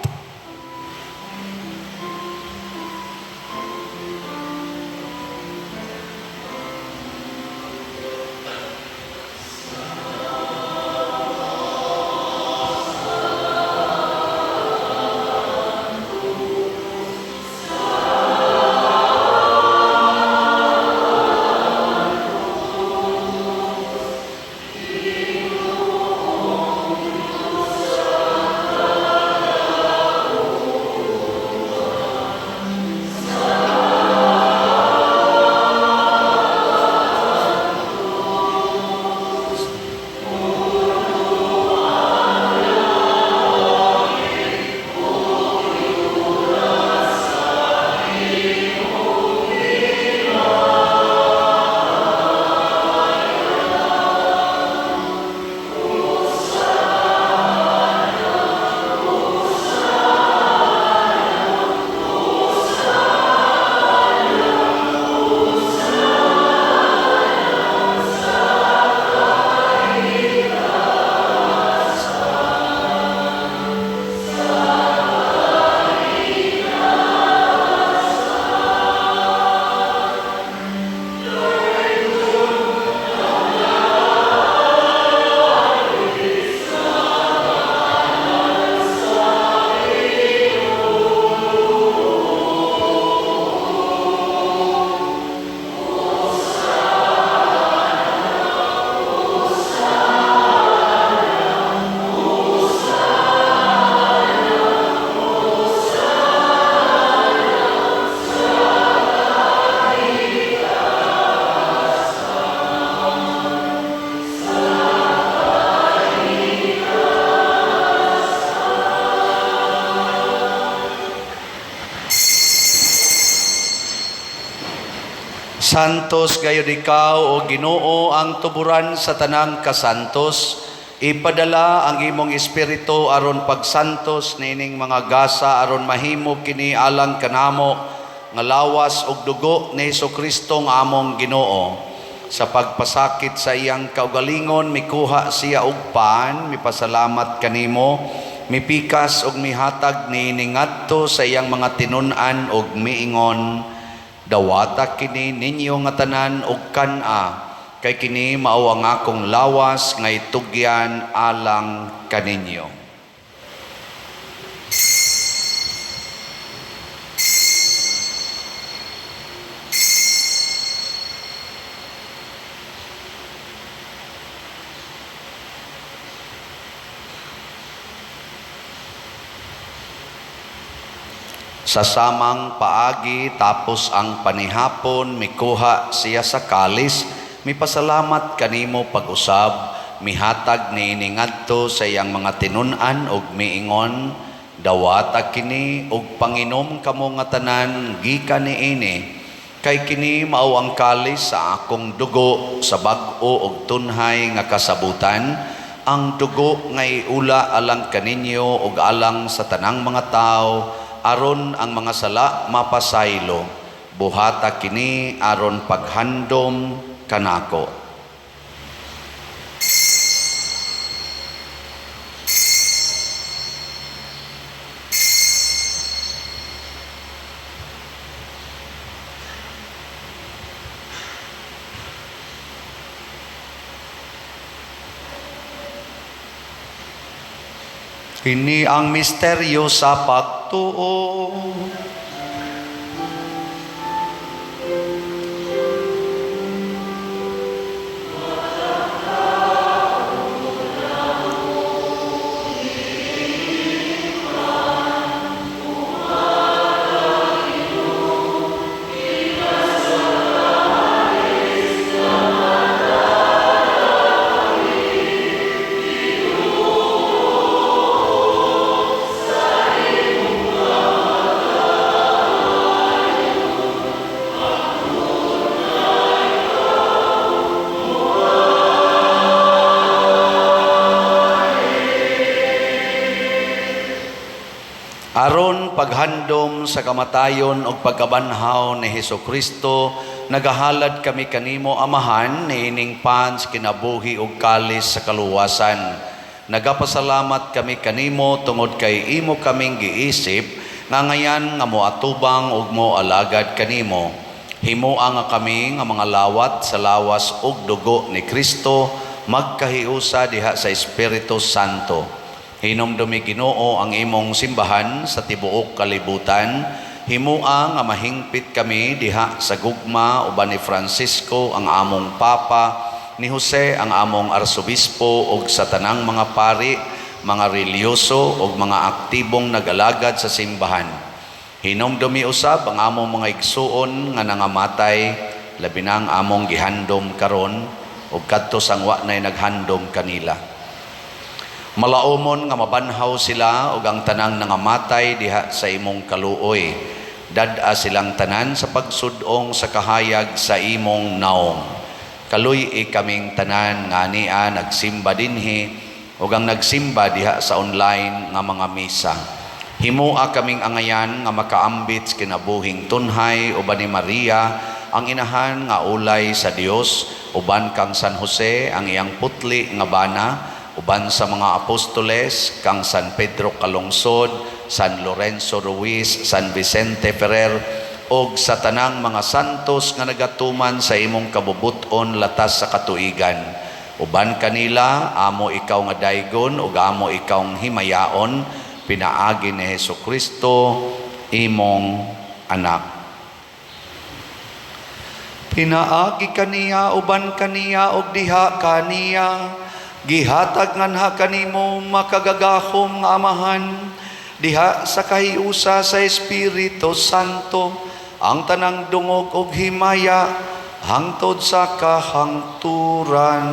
Speaker 1: Santos gayud ikaw, o Ginoo, ang tuburan sa tanang kasantos. Ipadala ang imong espiritu aron pagsantos niining mga gasa aron mahimo kini alang kanamo nga lawas ug dugo ni Hesukristo nga among Ginoo. Sa pagpasakit sa iyang kaugalingon, mikuha siya og pan, mipasalamat kanimo, mipikas ug mihatag niini ngadto sa iyang mga tinun-an ug miingon: "Dawata kini ninyo nga tanan og kan-a, kay kini mao ang akong lawas nga itugyan alang kaninyo." Sa samang paagi, tapos ang panihapon, mikuha siya sa kalis, mipasalamat kanimo pag-usab, mihatag niini ngadto sa iyang mga tinun-an ug miingon: "Dawata kini ug panginom kamo nga tanan gikan niini, kay kini mao ang kalis sa akong dugo sa bag-o ug tunhay nga kasabutan, ang dugo nga iula alang kaninyo ug alang sa tanang mga tawo aron ang mga sala mapasaylo. Buhata kini aron paghandom kanako." Kini ang misteryo sa pagtuo. Paghandom sa kamatayon ug pagkabanhaw ni Hesus Kristo, nagahalad kami kanimo, Amahan, niining pan sa kinabuhi ug kalis sa kaluwasan. Nagapasalamat kami kanimo tungod kay imo kaming giisip nga ngayan nga moatubang ug moalagad kanimo. Himoa nga kami nga mga lawat sa lawas ug dugo ni Kristo magkahiusa diha sa Espiritu Santo. Hinumdumi, Ginoo, ang imong simbahan sa tibuok kalibutan. Himoa nga mahingpit kami diha sa gugma uban ni Francisco ang among Papa, ni Jose ang among Arsobispo ug sa tanang mga pari, mga relihiyoso ug mga aktibong nagalagad sa simbahan. Hinumdumi usab ang among mga igsuon nga nangamatay, labi na ang among gihandom karon ug kadto sang wa nay naghandom kanila. Malaumon nga mabanhaw sila ug ang tanang nangamatay diha sa imong kaluoy. Dad-a silang tanan sa pagsud-ong sa kahayag sa imong naong. Kaluy-i kaming tanan nga ania nagsimba dinhi ug ang nagsimba diha sa online nga mga misa. Himoa kaming angayan nga makaambit sa kinabuhing tunhay uban ni Maria ang inahan nga ulay sa Dios, uban kang San Jose ang iyang putli nga bana, uban sa mga apostoles, kang San Pedro Calungsod, San Lorenzo Ruiz, San Vicente Ferrer ug sa tanang mga santos nga nagatuman sa imong kabubut-on latas sa katuigan. Uban kanila amo ikaw nga daygon ug amo ikaw himayaon pinaagi ni Hesus Kristo imong anak. Pinaagi kaniya, uban kaniya ug diha kaniya, gihatag nganha kanimo makagagahom nga Amahan diha sa kahiusa sa Espiritu Santo ang tanang dungog ug himaya hangtod sa kahangturan.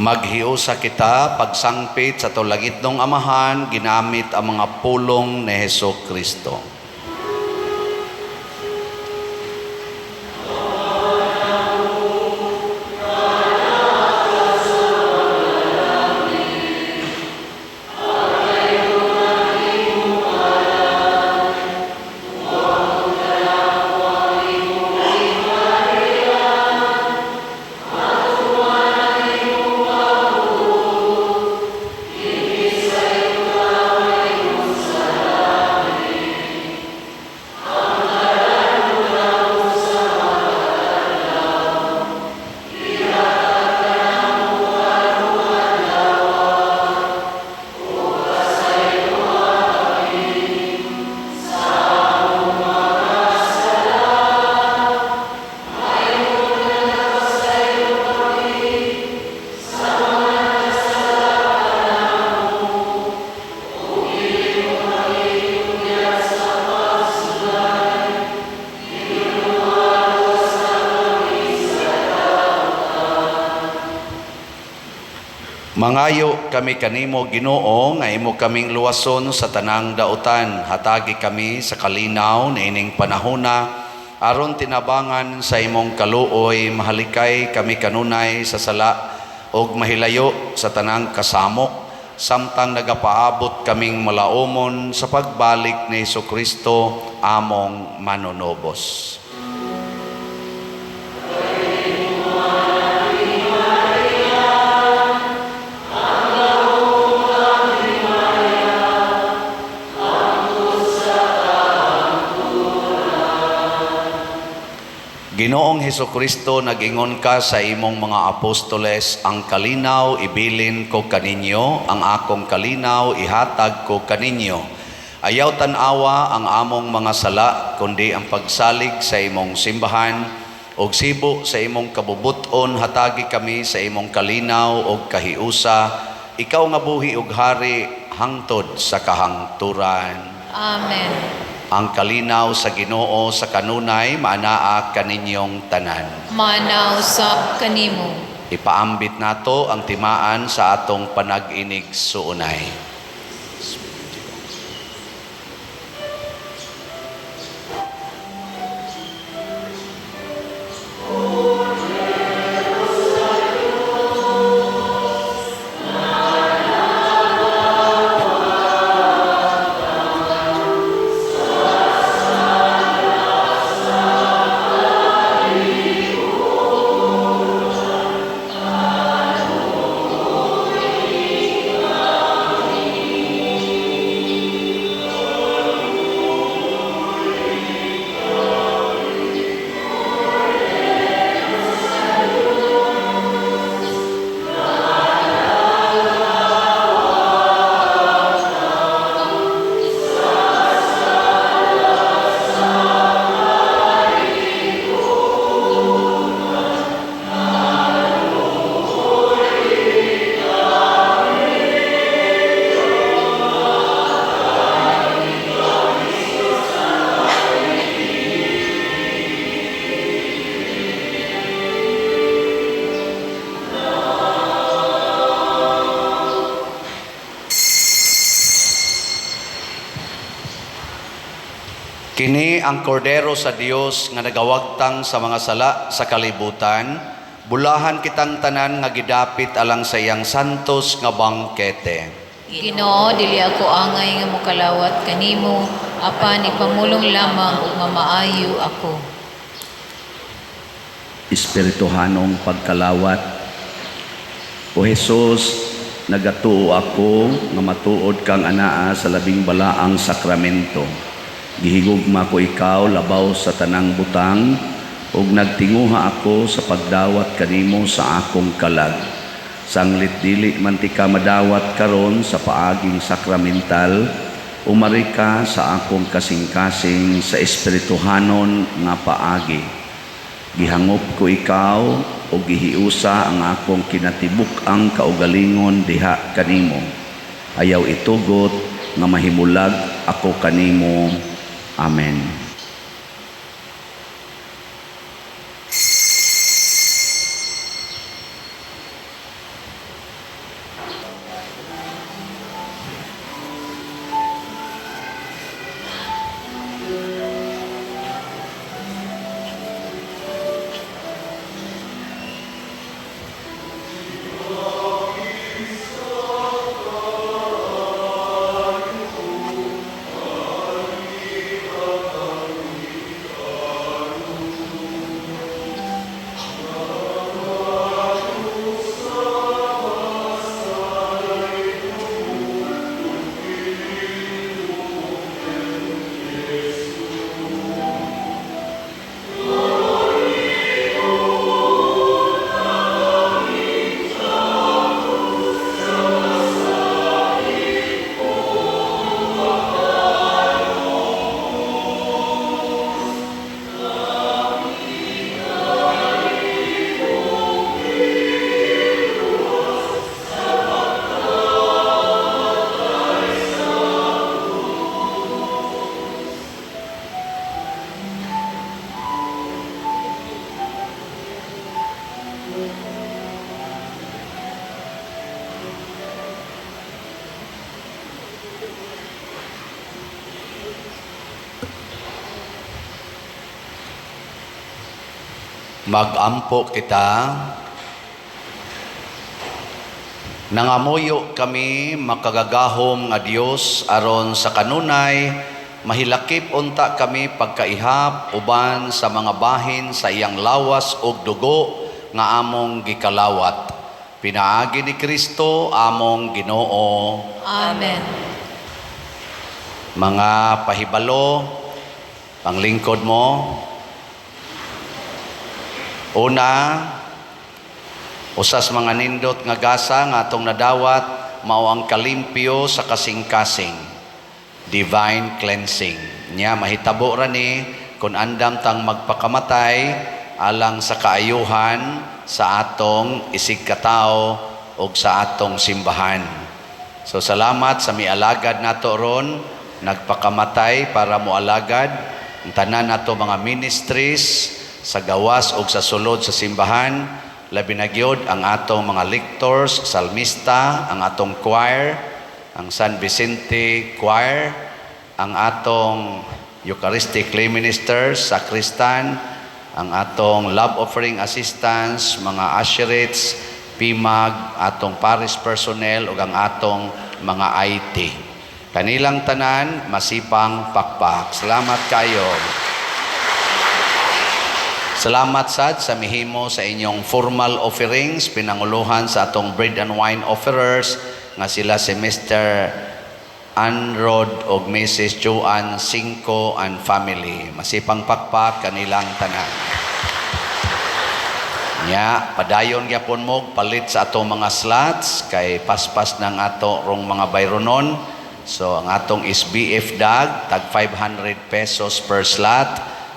Speaker 1: Maghiusa kita pagsangpit sa atong langitnong Amahan ginamit ang mga pulong ni Heso Kristo. Mangayo kami kanimo, Ginoo, nga imo kaming luwason sa tanang dautan. Hatagi kami sa kalinaw niining panahona aron tinabangan sa imong kaluoy mahalikay kami kanunay sa sala ug mahilayo sa tanang kasamok samtang nagapaabot kaming malaumon sa pagbalik ni Kristo among manunubos. Ginoong Hesukristo, nag-ingon ka sa imong mga apostoles, "Ang kalinaw ibilin ko kaninyo, ang akong kalinaw ihatag ko kaninyo." Ayaw tan-awa ang among mga sala, kundi ang pagsalig sa imong simbahan. Og sibo sa imong kabubut-on, hatagi kami sa imong kalinaw og kahiusa, ikaw nga buhi og hari hangtod sa kahangturan.
Speaker 5: Amen.
Speaker 1: Ang kalinaw sa Ginoo sa kanunay maanaa kaninyong tanan.
Speaker 5: Maanaa usab kanimo.
Speaker 1: Ipaambit nato ang timaan sa atong panag-inig suunay. Kini ang kordero sa Dios nga nagawagtang sa mga sala sa kalibutan, bulahan kitang tanan nga gidapit alang sa iyang santos nga bangkete.
Speaker 5: Ginoo, dili ako angay nga mokalawat kanimo, apan ipamulong lamang ug mamaayo ako.
Speaker 1: Espirituhanong pagkalawat. O Hesus, nagatuo ako nga matuod kang anaa sa labing balaang sakramento. Gihigugma ko ikaw labaw sa tanang butang ug nagtinguha ako sa pagdawat kanimo sa akong kalag. Sanglit dili man ti ka madawat karon sa paaging sakramental, umari ka sa akong kasing-kasing sa espirituhanon nga paagi. Gihangop ko ikaw o gihiusa ang akong kinatibuk-ang kaugalingon diha kanimo. Ayaw itugot nga mahimulag ako kanimo. Amen. Magampo kita. Nangamuyo kami makagagahom nga Dios aron sa kanunay mahilakip unta kami pagkaihap uban sa mga bahin sa iyang lawas ug dugo nga among gikalawat. Pinaagi ni Kristo among Ginoo.
Speaker 5: Amen.
Speaker 1: Mga pahibalo, panglingkod mo. Una, usas mga nindot nga gasa nga atong nadawat mao ang kalimpyo sa kasing-kasing, divine cleansing. Nya mahitabo ra ni kun andam tang magpakamatay, alang sa kaayuhan sa atong isigkatao ug sa atong simbahan. So salamat sa mialagad nato ron, nagpakamatay para moalagad ang tanan nato mga ministries sa gawas ug sa sulod sa simbahan, labi na gyud ang atong mga lectors, salmista, ang atong choir, ang San Vicente Choir, ang atong Eucharistic lay ministers, sacristan, ang atong love offering assistants, mga usherates, PIMAG, atong parish personnel ug ang atong mga IT. Kanilang tanan masipang pakpak. Salamat kayo. Salamat sad sa mihimo sa inyong formal offerings, pinanguluhan sa atong bread and wine offerers nga sila si Mr. Anrod og Mrs. Joanne Cinco and family. Masipang pakpak kanilang tanan. Nya, padayon gyapon mo palit sa atong mga slots kay paspas ng ato rong mga bayronon. So ang atong SBF DAG tag 500 pesos per slot,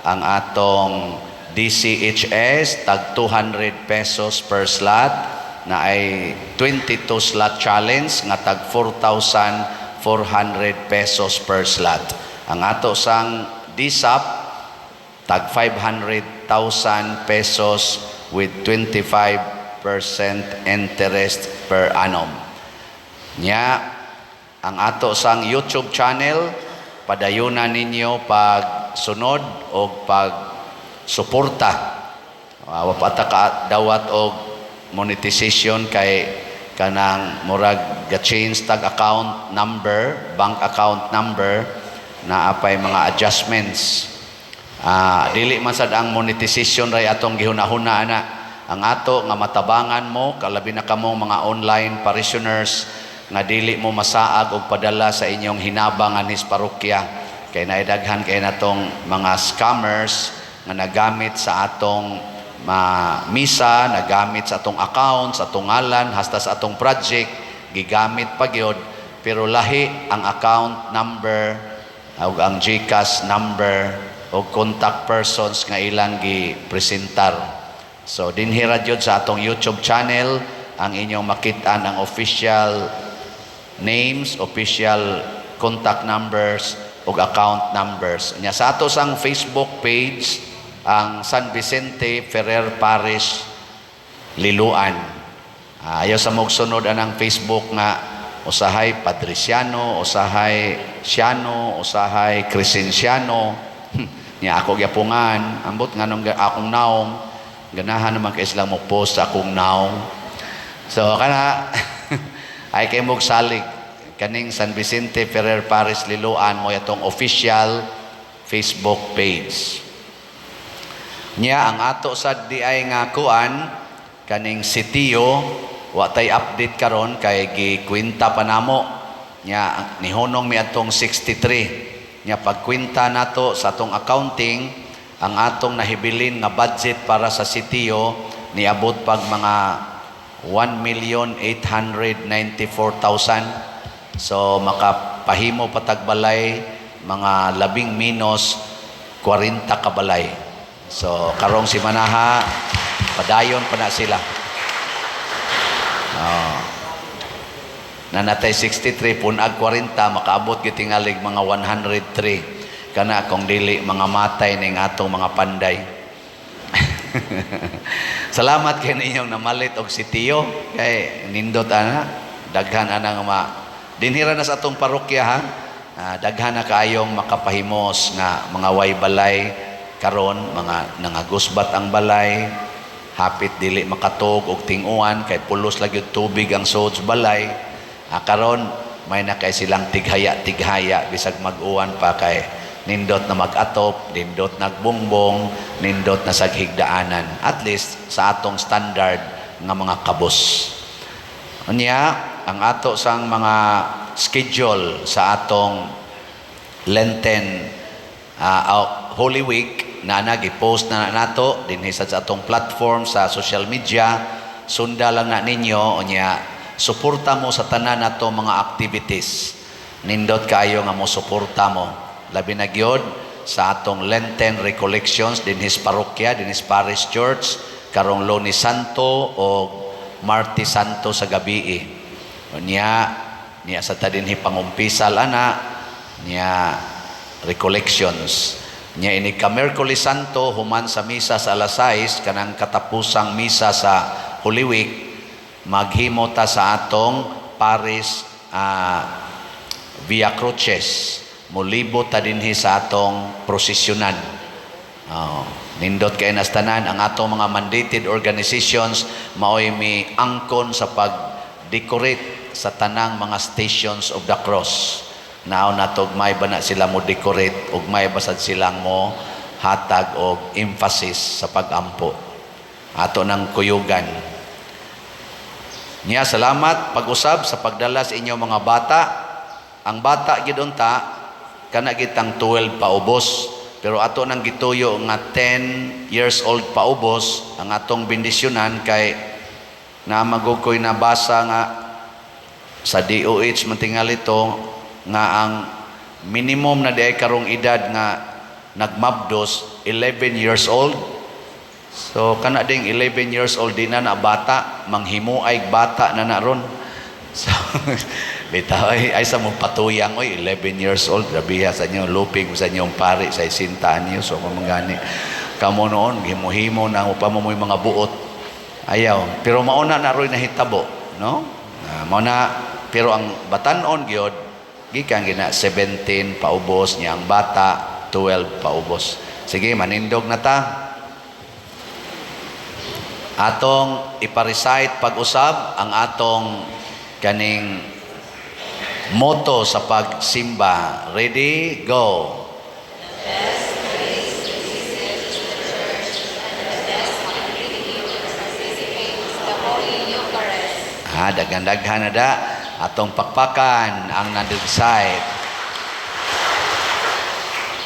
Speaker 1: ang atong DCHS tag 200 pesos per slot na ay 22 slot challenge nga tag 4,400 pesos per slot. Ang ato sang DSAP tag 500,000 pesos with 25% interest per annum. Nya, ang ato sang YouTube channel, padayunan ninyo pag sunod o pag suporta. Wa pa ta ka dawat og monetization kay kanang murag ga-change tag account number, bank account number, naa pay mga adjustments. Dili man sad ang monetization ray atong gihunahuna ana. Ang ato nga matabangan mo, kalabi na kamong mga online parishioners nga dili mo masaag og padala sa inyong hinabang anhis parokya kay naidaghan kay natong mga scammers nga nagamit sa atong ma misa, nagamit sa atong account, sa atong ngalan, hasta sa atong project, gigamit pa gyud, pero lahi ang account number ug ang GCash number o contact persons nga ilang gi-presentar. So dinhi ra gyud sa atong YouTube channel ang inyong makit-an ang official names, official contact numbers ug account numbers. Nya sa ato sang Facebook page, ang San Vicente Ferrer Parish Liloan. Ayaw sa mogsunod anang Facebook nga usahay Padriciano, usahay Siano, usahay Crescenciano. Nya ako gyapungan, ambot nganong akong naong, ganahan naman kay silang mo post sa akong naong. So kana ay kay mog salig kaning San Vicente Ferrer Parish Liloan mo atong official Facebook page. Nya ang ato sa di ay nga kuan kaning sitio, wa tay update karon kay gikwenta pa namo. Nya nihunong mi atong 63. Nya pagkwenta nato sa atong accounting, ang atong nahibilin nga budget para sa sitio niabot pag mga 1,894,000. So makapahimo patagbalay mga labing minos 40 kabalay. So karong si Manaha padayon pa na sila. Oh. Nanatay 63 punag 40, makaabot gitingalig mga 103 kana kung dili mga matay ning atong mga panday. Salamat kay ninyong namalit og sitio kay nindot ana, daghan ana nga ma dinhira na sa atong parokya ha. Daghan na kaayong makapahimos nga mga way balay karon, mga nangagusbat ang balay, hapit dili makatog og ting-uwan kay pulos lagi tubig ang sod sa balay. Karon may na kay silang tighaya tighaya bisag mag-uwan pa kay nindot na mag-atop, nindot nagbongbong, nindot na saghigdaanan, at least sa atong standard nga mga kabus. Unya ang ato sang mga schedule sa atong Lenten Holy Week na nag-post na nato dinhi sa atong platform sa social media. Sunda lang na ninyo. Unya suporta mo sa tanan nato mga activities. Nindot kayo nga mo suporta mo, labi na gyud sa atong Lenten recollections dinhis parokya, dinhis parish church, karong Lunes Santo o Martes Santo sa gabi. Unya niya sa ta dinhi pangumpisal ana niya, recollections niya. Ini ka Miyerkules Santo, human sa misa sa alas 6, kanang katapusang misa sa Holy Week, maghimo ta sa atong parish Via Crucis. Mulibo ta dinhi sa atong prosesyonan. Oh, nindot kay nas tanan. Ang atong mga mandated organizations maoy mi angkon sa pag-decorate sa tanang mga stations of the cross. Nao na to, ugmay ba na sila mo decorate, ugmay ba sad silang mo hatag og emphasis sa pagampo. Ato nang kuyugan. Nya salamat pag-usab sa pagdala sa inyong mga bata. Ang bata gid unta kana gitang 12 paubos. Pero ato nang gituyo nga 10 years old paubos ang atong bendisyonan kay na magukoy nabasa nga sa DOH man tingali to nga ang minimum na diay karong edad nga nagmabdos, 11 years old. So kana ding 11 years old, di na na bata, manghimuay bata na na ron. So bitaw ay sa mo patuyang oy, 11 years old, grabiha sa inyo, lupig sa inyong pari sa isinta niyo. So kung gani kamo noon himo-himo na pa mo mga buot, ayaw. Pero mauna na roy nahitabo, no? Ah, mao na, pero ang batan-on gyud gikan gina 17 paubos, niya ang bata 12 paubos. Sige, manindog na ta. Atong ipa-recite pag-usab ang atong kaning motto sa pagsimba. Ready, go. Ah, daghan-daghan na da. Atong pakpakan ang nag-recite.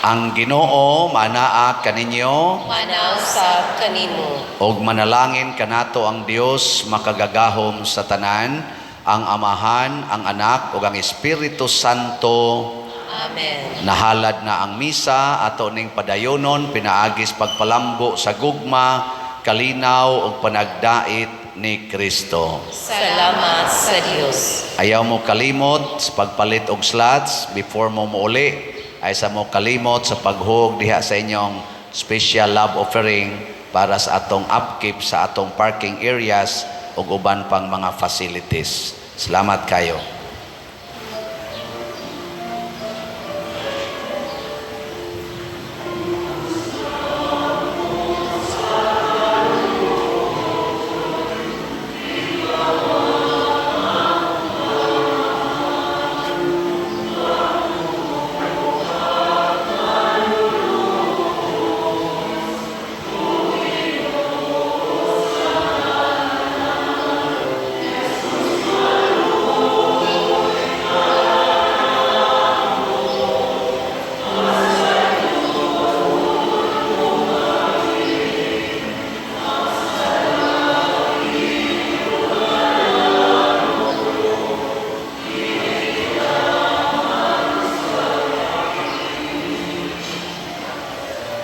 Speaker 1: Ang Ginoo manaa kaninyo.
Speaker 2: Manaa usab kanimo.
Speaker 1: Og manalangin kanato ang Dios makagagahom sa tanan, ang Amahan, ang Anak ug ang Espiritu Santo.
Speaker 2: Amen.
Speaker 1: Nahalad na ang misa, ato ning padayonon pinaagis pagpalambo sa gugma, kalinaw ug panagdait ni Kristo.
Speaker 2: Salamat sa Dios.
Speaker 1: Ayaw mo kalimot sa pagpalit og slots before mo muuli. Ay sa mo kalimot sa paghug diha sa inyong special love offering para sa atong upkeep sa atong parking areas ug uban pang mga facilities. Salamat kayo.